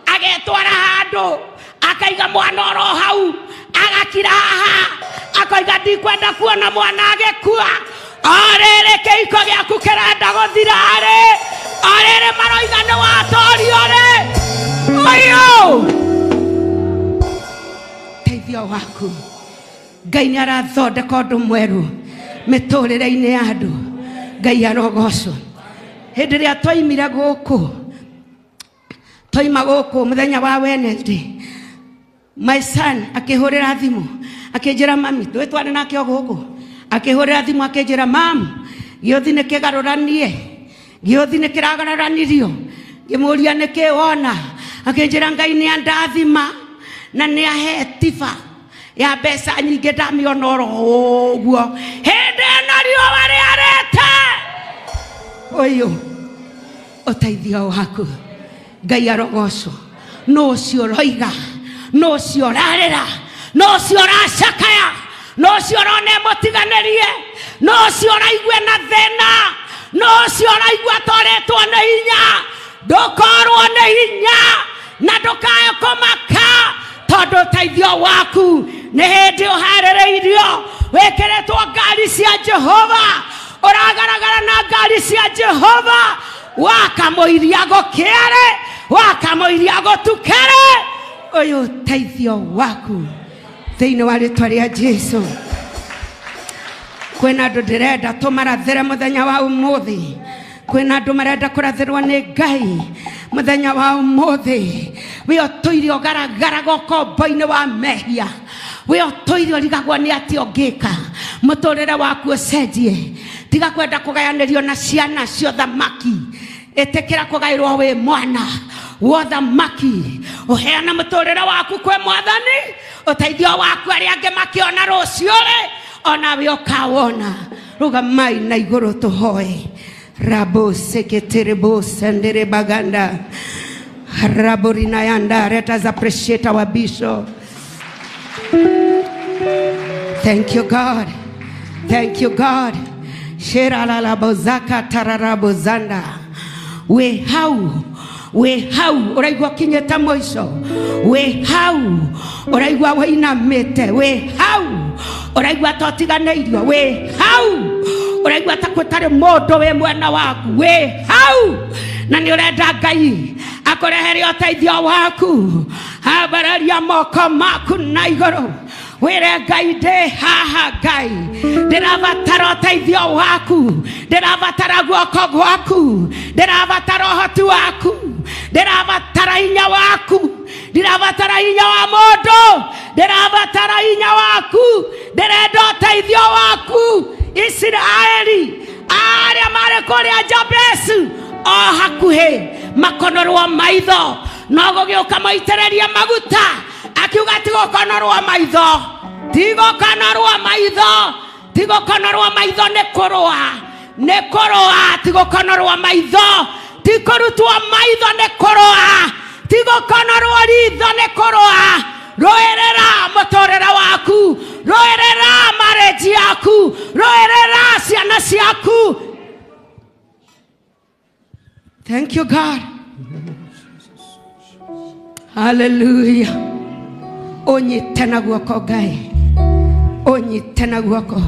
agetwara handũ akaiga mwana oro hau agakira haha akoiga ndikwenda kuona mwana agĩkua. O rĩrĩ kĩhiko gĩaku kĩrenda gũthira rĩ o rĩrĩ maroiga nĩ watorio rĩ ũyũ teithio waku Ngai nĩ arathondeka ũndũ mwerũ mĩtũrĩre-inĩ ya andũ. Ngai arogocwo. Hĩndĩ ĩrĩa twaimire gũkũ twaima gũkũ mũthenya wa Wednesday my son akĩhũrĩra thimũ akĩnjĩra mami ndũĩ twarĩ nake o gũkũ akĩhũrĩra thimũ akĩnjĩra mam gĩũthi nĩ kĩgarũranie gĩũthi nĩ kĩragarũranirio. Ngĩmũria nĩkĩ wona akĩnjĩra Ngai nĩ andathima na nĩ ahe tiba ya mbeca nyingĩ ndamĩona oro ũguo hĩndĩ ĩno riũa rĩarĩte ũyũ ũteithio waku Ngai arogocwo. Nũ ũcio ũroiga nũ ũcio ũrarĩra nũ ũcio ũracakaya nũ ũcio ũrona ĩmũtiganĩrie nũ ũcio ũraigua na thĩna nũ ũcio ũraigua atorĩtwo nĩ hinya ndũkorwo nĩ hinya na ndũkae kũmaka tondũ ũteithio waku nĩ hĩndĩ ũharĩrĩirio wĩkĩrĩtwo ngari cia Jehova ũragaragara na ngari cia Jehova wakamũiria gũkĩare wakamũiria gũtukere ũyũ ũteithio waku thĩinĩ wa rĩtwa rĩa Jesũ. Kwĩna andũ ndĩrenda tũmarathĩre mũthenya wa ũmũthĩ kwĩna andũ marenda kũrathĩrwo nĩ Ngai mũthenya wa ũmũthĩ wĩ ũtũire ũgaragaraga ũkombo-inĩ wa mehia wĩ ũtũire ũrigagwo nĩ atĩa ũngĩka mũtũrĩre waku ũcenjie. Tiga kwenda kũgayanĩrio na ciana cia ũthamaki ĩtĩkĩra kũgaĩrwo wĩ mwana wa ũthamaki Uheana muturire waku kwe mwathani, uteithio waku aria angi makiona rucio ri onawe ukawona. Rugamai na iguru tuhoe. Rabo seketerebo sendere baganda. Raborina yanda. Let us appreciate our bishop. Thank you, God. Thank you, God. Shera la la bozaka tararabozanda. We how, we how, uraigwa kinyeta moiso. We how, uraigwa wainamite. We how, uraigwa totiganeirio. We how, uraigwa takwetare mondo we mwena waku. We how, na ni urenda Ngai akurehere uteithio waku. Ambararia moko maku na iguru. Wire Ngai ndĩ haha Ngai, ndĩrabatara ũteithio waku, ndĩrabatara guoko gwaku, ndĩrabatara ũhoti waku, ndĩrabatara hinya waku, ndĩrabatara hinya wa mũndũ, ndĩrabatara hinya waku, ndĩrenda ũteithio waku. Isiraeli arĩa marĩ kũrĩa Jabesu o hakuhĩ makonorwo maitho, no gũgĩũka maitĩrĩrie maguta akiuga tigũkonorwo maitho, tigũkonorwo maitho, tigũkonorwo maitho nĩ kũrũa, nĩ kũrũa, tigũkonorwo maitho, tikũrutwo maitho nĩ kũrũa, tigũkonorwo ritho nĩ kũrũa. Rũĩrĩra mũtũrĩre waku, rũĩrĩra marriage yaku, rũĩrĩra ciana ciaku. Thank you, God. Hallelujah. Unyite na guoko Ngai, unyite na guoko.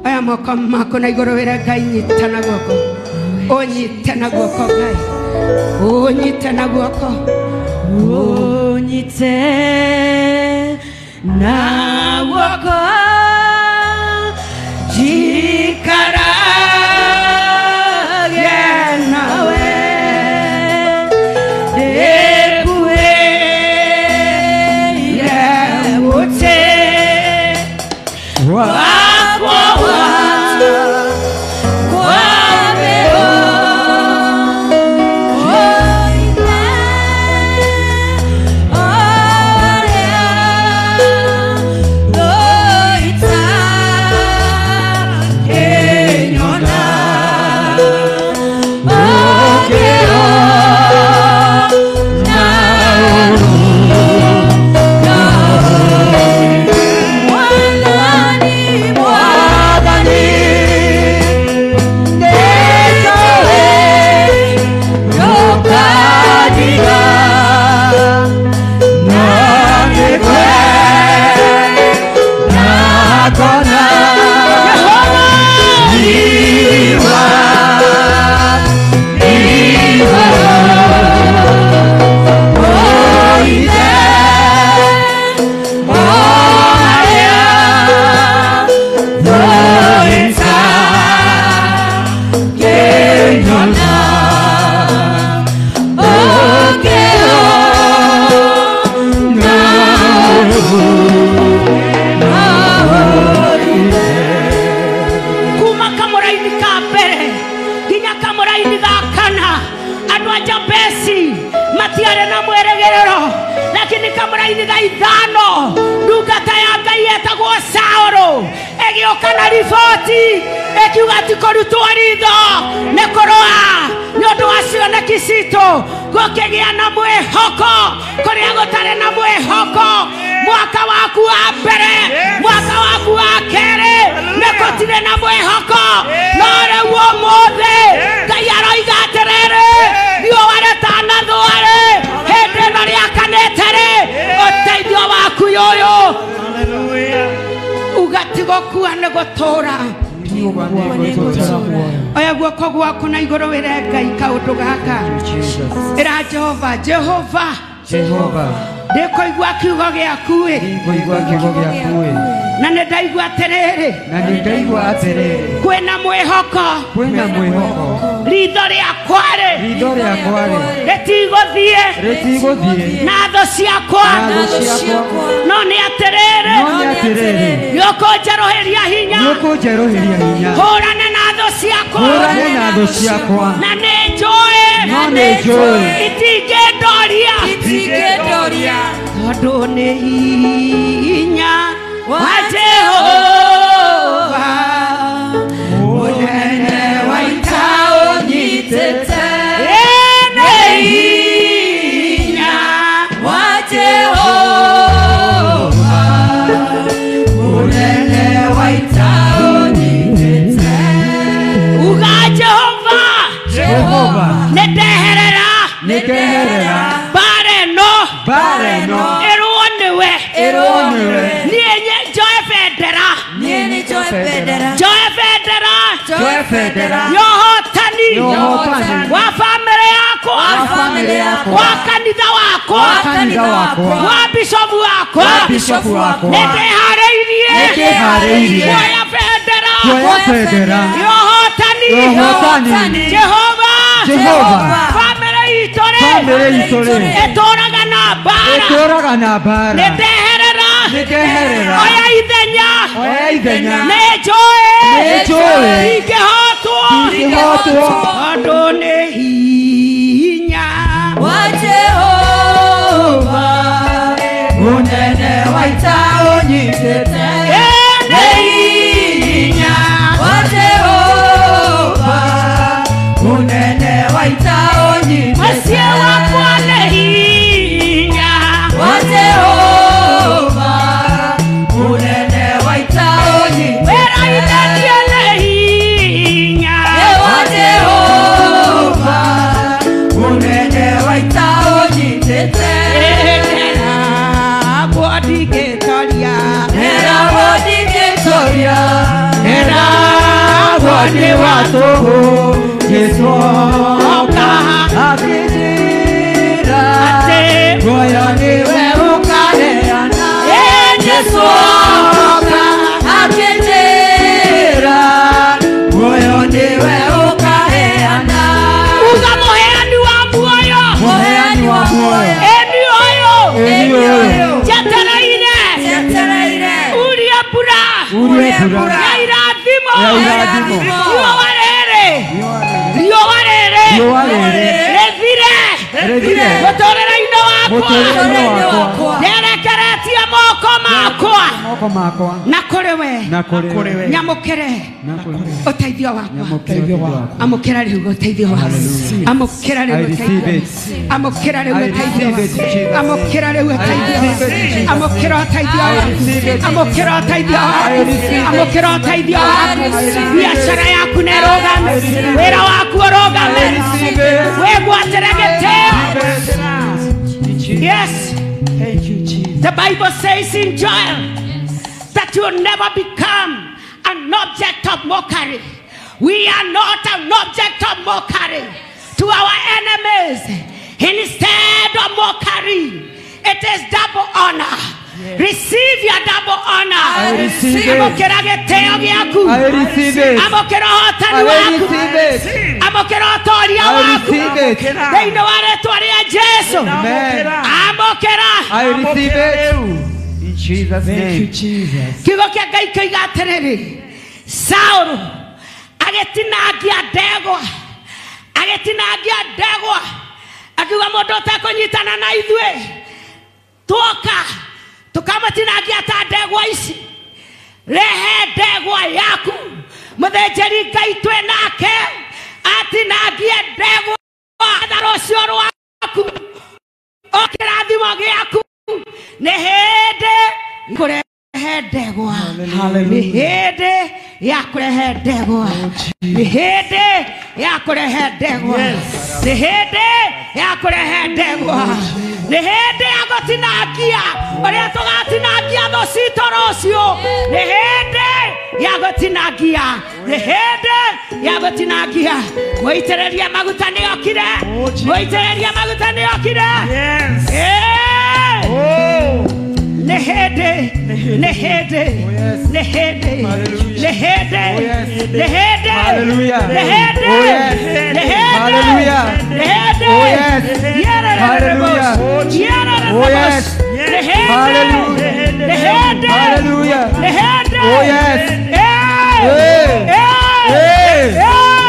Aya moko mako na iguru wire Ngai, nyita na guoko, unyite na guoko Ngai, unyite na guoko, unyite na guoko, jikarage nawe Oya guoko gwaku na iguru wire Ngai kaundu gaka. Ira Jehova, Jehova, Jehova, ndikuigua kiugo giaku ĩ, ndikuigua kiugo giaku ĩ, na nĩ ndaigua atĩrĩrĩ, na nĩ ndaigua atĩrĩrĩ, kwĩna mwĩhoko, kwĩna mwĩhoko, ritho rĩakwa rĩ, ritho rĩakwa rĩ, rĩtigũthiĩ, rĩtigũthiĩ, na thũ ciakwa, na thũ ciakwa, no nĩ atĩrĩrĩ, no nĩ atĩrĩrĩ, nĩũkũnjerũhĩria hinya, nĩũkũnjerũhĩria hinya, hũrane na thũ ciakwa, hũrane na thũ ciakwa, na nĩ njũĩ, no nĩ njũĩ, itingĩndoria, Ndingĩtoria. Tondũ nĩ hinya wa Jehova Mũnene wa ita ũnyitĩte. Nĩ hinya wa Jehova Mũnene wa ita ũnyitĩte. Uga Jehova Jehova nĩndeherera nĩndeherera mbara ĩno mbara ĩno ĩrũo nĩwe ĩrũo nĩwe. Niĩ njoe bendera Niĩ nĩ njoe bendera njoe bendera njoe bendera ya ũhotani ya ũhotani wa bamĩrĩ yakwa wa bamĩrĩ yakwa wa kanitha wakwa wa kanitha wakwa wa bishofu wakwa wa bishofu wakwa. Nĩndĩharĩirie Nĩndĩharĩirie kuoya bendera kuoya bendera ya ũhotani ya ũhotani. Jehova Jehova bamĩrĩ itũ rĩ bamĩrĩ itũ rĩ ĩtũraga na mbara ĩtũraga na mbara nĩndeherera nĩndeherera oya ithenya oya ithenya nĩnjũĩ nĩnjũĩ ndingĩhotwo ndingĩhotwo tondũ nĩ hinya wa Jehova Mũnene wa ita ũnyitĩte. Nĩ hinya wa Jehova Mũnene wa ita ũnyitĩte. Mũciĩ wakwa nĩ hinya wa Jehova Mũnene wa ita ũnyitĩte. Wĩra-inĩ niĩ nĩ hinya wa Jehova Mũnene wa ita ũnyitĩte. Nderagwo ndingĩtoria Nderagwo ndingĩtoria nderagwo nĩ wa tũhũ Jesũ oka akĩnjĩra atĩ muoyo nĩwe ũkaheana. Jesũ oka akĩnjĩra muoyo nĩwe ũkaheana. Uga mũheani wa muoyo Mũheani wa muoyo ĩni ũyũ Ĩni ũyũ njetereire njetereire urie mbura urie mbura ya irathimo ya irathimo riũa rĩrĩ riũa rĩrĩ riũa rĩrĩ rĩthire rĩthire mũtũrĩre-inĩ wakwa mũtũrĩre-inĩ wakwa nderekeretie moko makwa moko makwa na kũrĩ we na kũrĩ we nyamũkĩre na kũrĩ we ũteithio wakwa nyamũkĩre ũteithio wakwa amũkĩra rĩu ũteithio waku amũkĩra rĩu I ũteithio receive it. amũkĩra rĩu I ũteithio receive it, Jesus. amũkĩra rĩu ũteithio I receive it, Jesus. amũkĩra ũteithio I waku receive it. amũkĩra ũteithio I waku receive it. amũkĩra ũteithio I waku receive it. biacara yaku nĩ ĩrũgame I receive it. wĩra waku ũrũgame I receive it. wĩgwatĩre gĩtĩo. Yes. Thank you, Jesus. The Bible says in Joel that you'll never become an object of mockery. We are not an object of mockery to our enemies. Instead of mockery, it is double honor. Receive your double honor. I receive it. Amũkĩra gĩtĩo gĩaku. I receive it. Amũkĩra ũhotani I waku. receive it. Amũkĩra ũtoria I waku. receive it. Thĩinĩ wa rĩtwa rĩa Jesu. Amen. Amũkĩra. I receive it. In Jesus' Thank you, name. Jesus. Kiugo kĩa Ngai kĩoiga atĩrĩrĩ, Saũlũ agĩtinangia ndegwa agĩtinangia ndegwa akiuga mũndũ ũtekũnyitana na ithuĩ tuoka tũkamũtinangia ta ndegwa ici rehe ndegwa yaku mũthĩnjĩri Ngai twĩ nake atinangie ndegwa etha rũciũ rwaku o kĩrathimo gĩaku nĩ hĩndĩ kũrehe ndegwa nĩ hĩndĩ ya kũrehe ndegwa nĩ hĩndĩ ya kũrehe ndegwa nĩ hĩndĩ ya kũrehe ndegwa nĩ hĩndĩ ya gũtinangia ũrĩa tũgatinangia thũ citũ rũciũ nĩ hĩndĩ ya gũtinangia nĩ hĩndĩ ya gũtinangia mũitĩrĩria maguta nĩ okire mũitĩrĩria maguta nĩ okire. Yes. Eh! Oh. Nĩ hĩndĩ nĩ hĩndĩ nĩ hĩndĩ nĩ hĩndĩ nĩ hĩndĩ Hallelujah. nĩ hĩndĩ Oh, yes. nĩ hĩndĩ Hallelujah. nĩ hĩndĩ Oh, yes. Hallelujah. Oh, yes. nĩ hĩndĩ Hallelujah. nĩ hĩndĩ Hallelujah. nĩ hĩndĩ Oh, yes. Eh! Eh! Eh! Eh!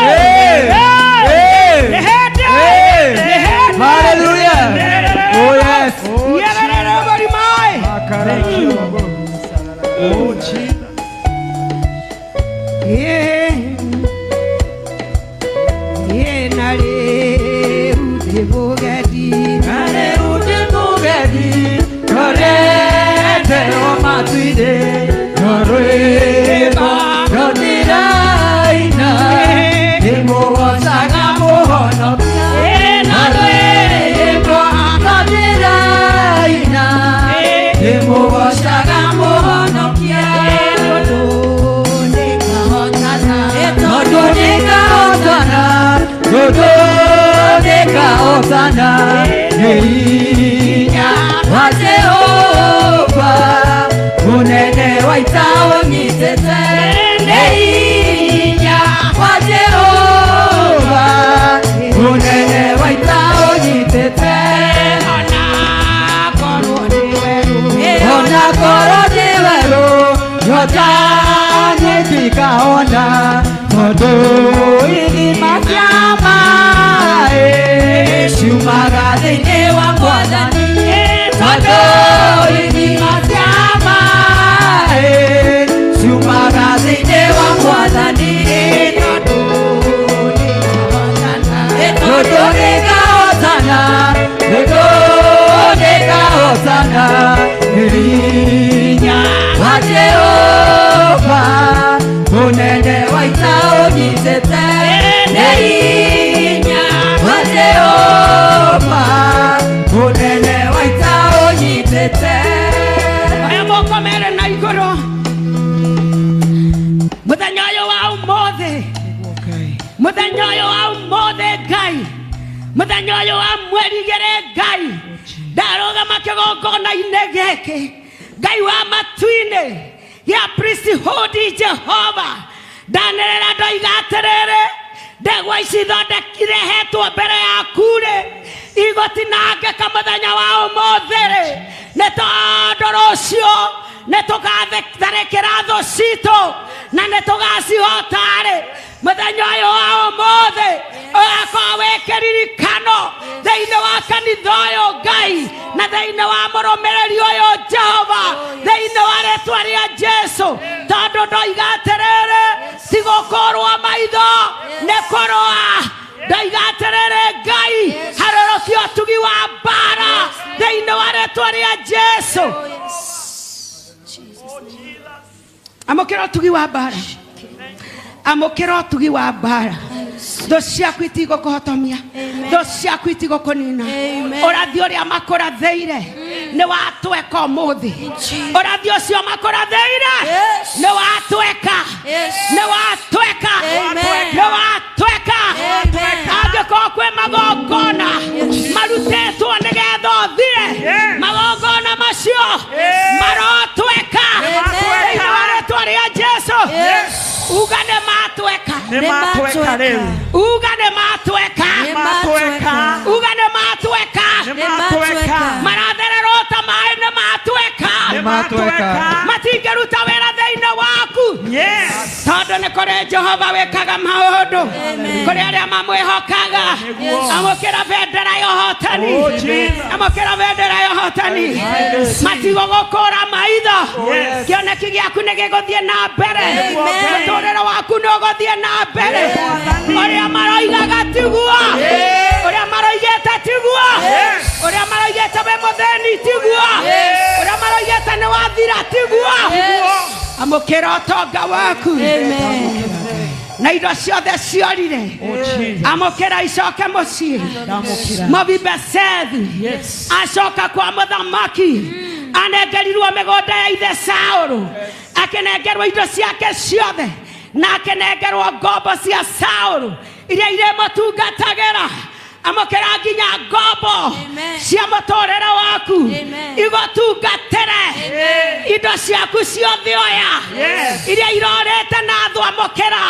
Eh! Eh! Nĩ hĩndĩ Eh! nĩ hĩndĩ Hallelujah. Oh, yes. Mũhonokia na rwĩmbo ndĩraina ndĩmũgoocaga Mũhonokia tondũ nĩngahotana tondũ nĩngahotana tondũ nĩngahotana nĩ hinya wa Jehova mũnene wa ita ũnyitĩte nĩ hinya wa Jehova mũnene wa ita ũnyitĩte ona korwo nĩ werũ nyota nĩndikaona tondũ ithima cia maĩ ciumaga thĩinĩ wa Mwathani tondũ ithima cia maĩ ciumaga thĩinĩ wa Mwathani tondũ nĩngahotana tondũ nĩngahotana hinya wa Jehova mũnene wa ita ũnyitĩte nĩ hinya wa Jehova mũnene wa ita ũnyitĩte. Aya moko mere na igũrũ mũthenya ũyũ wa ũmũthĩ mũthenya ũyũ wa ũmũthĩ Ngai mũthenya ũyũ wa mweri igĩrĩ Ngai ndarũgama kĩgongona-inĩ gĩkĩ Ngai wa matu-inĩ gĩa priesthood Jehova ndanĩrĩra ndoiga atĩrĩrĩ ndegwa ici irehetwo mbere yaku rĩ igũtinangĩka mũthenya wa ũmũthĩ rĩ nĩ tondũ rũciũ nĩ tũgatharĩkĩra thũ citũ na nĩ tũgacihota rĩ mũthenya ũyũ wa ũmũthĩ ũgakorwo wĩ kĩririkano thĩinĩ wa kanitha ũyũ Ngai na thĩinĩ wa mũrũmĩrĩri ũyũ Jehova thĩinĩ wa rĩtwa rĩa Jesũ tondũ ndoiga atĩrĩrĩ ti gũkũrwo maitho nĩ kũrũa ndoiga atĩrĩrĩ Ngai harũrũkia ũtugi wa mbara thĩinĩ wa rĩtwa rĩa Jesũ. Amũkĩra ũtugi wa mbara amũkĩra ũtugi wa mbara thũ ciaku itigũkũhotomia thũ ciaku itigũkũnina ũrathi ũrĩa makũrathĩire nĩ watweka ũmũthĩ ũrathi ũcio makũrathĩire nĩ watweka nĩ watweka nĩ watweka angĩkorwo kwĩ magongona marutĩtwo nĩgetha ũthire magongona macio marotweka thĩinĩ wa rĩtwa rĩa Jesũ. Uga nĩ matweka nĩ matweka rĩu uga nĩ matweka nĩ matweka uga nĩ matweka nĩ matweka marathererwo ta maĩ nĩ matweka nĩ matweka matingĩruta wĩra thĩinĩ waku yes tondũ nĩ kũrĩ Jehova wĩkaga maũndũ kũrĩ arĩa mamwĩhokaga. Amũkĩra bendera ya ũhotani amũkĩra bendera ya ũhotani matigũgũkũra maitho kĩoneki gĩaku nĩ gĩgũthiĩ na mbere mũtũrĩre waku nĩ ũgũthiĩ na mbere ũrĩa maroigaga tiguo ũrĩa maroigĩte tiguo ũrĩa maroigĩte wĩ mũthĩni tiguo ũrĩa maroigĩte nĩ wathira tiguo. Amũkĩra ũtonga waku na indo ciothe ciorire amũkĩra icoke mũciĩ Mefibosethi acoka kwa mũthamaki anengerirwo mĩgũnda ya ithe Saũlũ akĩnengerwo indo ciake ciothe na akĩnengerwo ngombo cia Saũlũ iria irĩmũtungatagĩra. Amũkĩra nginya ngombo cia mũtũrĩre waku igũtungatĩre indo ciaku ciothe oya iria irorĩte na thũ amũkĩra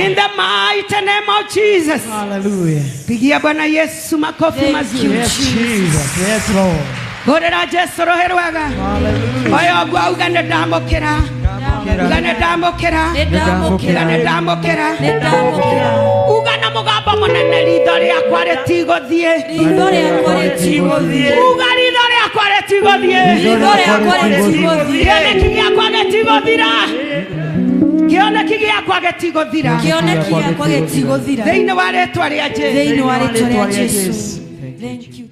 in the mighty name of Jesus. Hallelujah. Pigia Bwana Yesu makofi mazuri. Yes, Jesus. Yes, Lord. Hũrĩra Jesũ rũhĩ rwega. Oya ũguo auga nĩ ndamũkĩra uga nĩ ndamũkĩra uga nĩ ndamũkĩra uga na mũgambo mũnene ritho rĩakwa rĩtigũthiĩ ritho rĩakwa rĩtigũthiĩ uga ritho rĩakwa rĩtigũthiĩ ritho rĩakwa rĩtigũthiĩ kĩoneki gĩakwa gĩtigũthira kĩoneki gĩakwa gĩtigũthira kĩoneki gĩakwa gĩtigũthira thĩinĩ wa rĩtwa rĩa Jesũ thĩinĩ wa rĩtwa rĩa Jesũ. Thank you.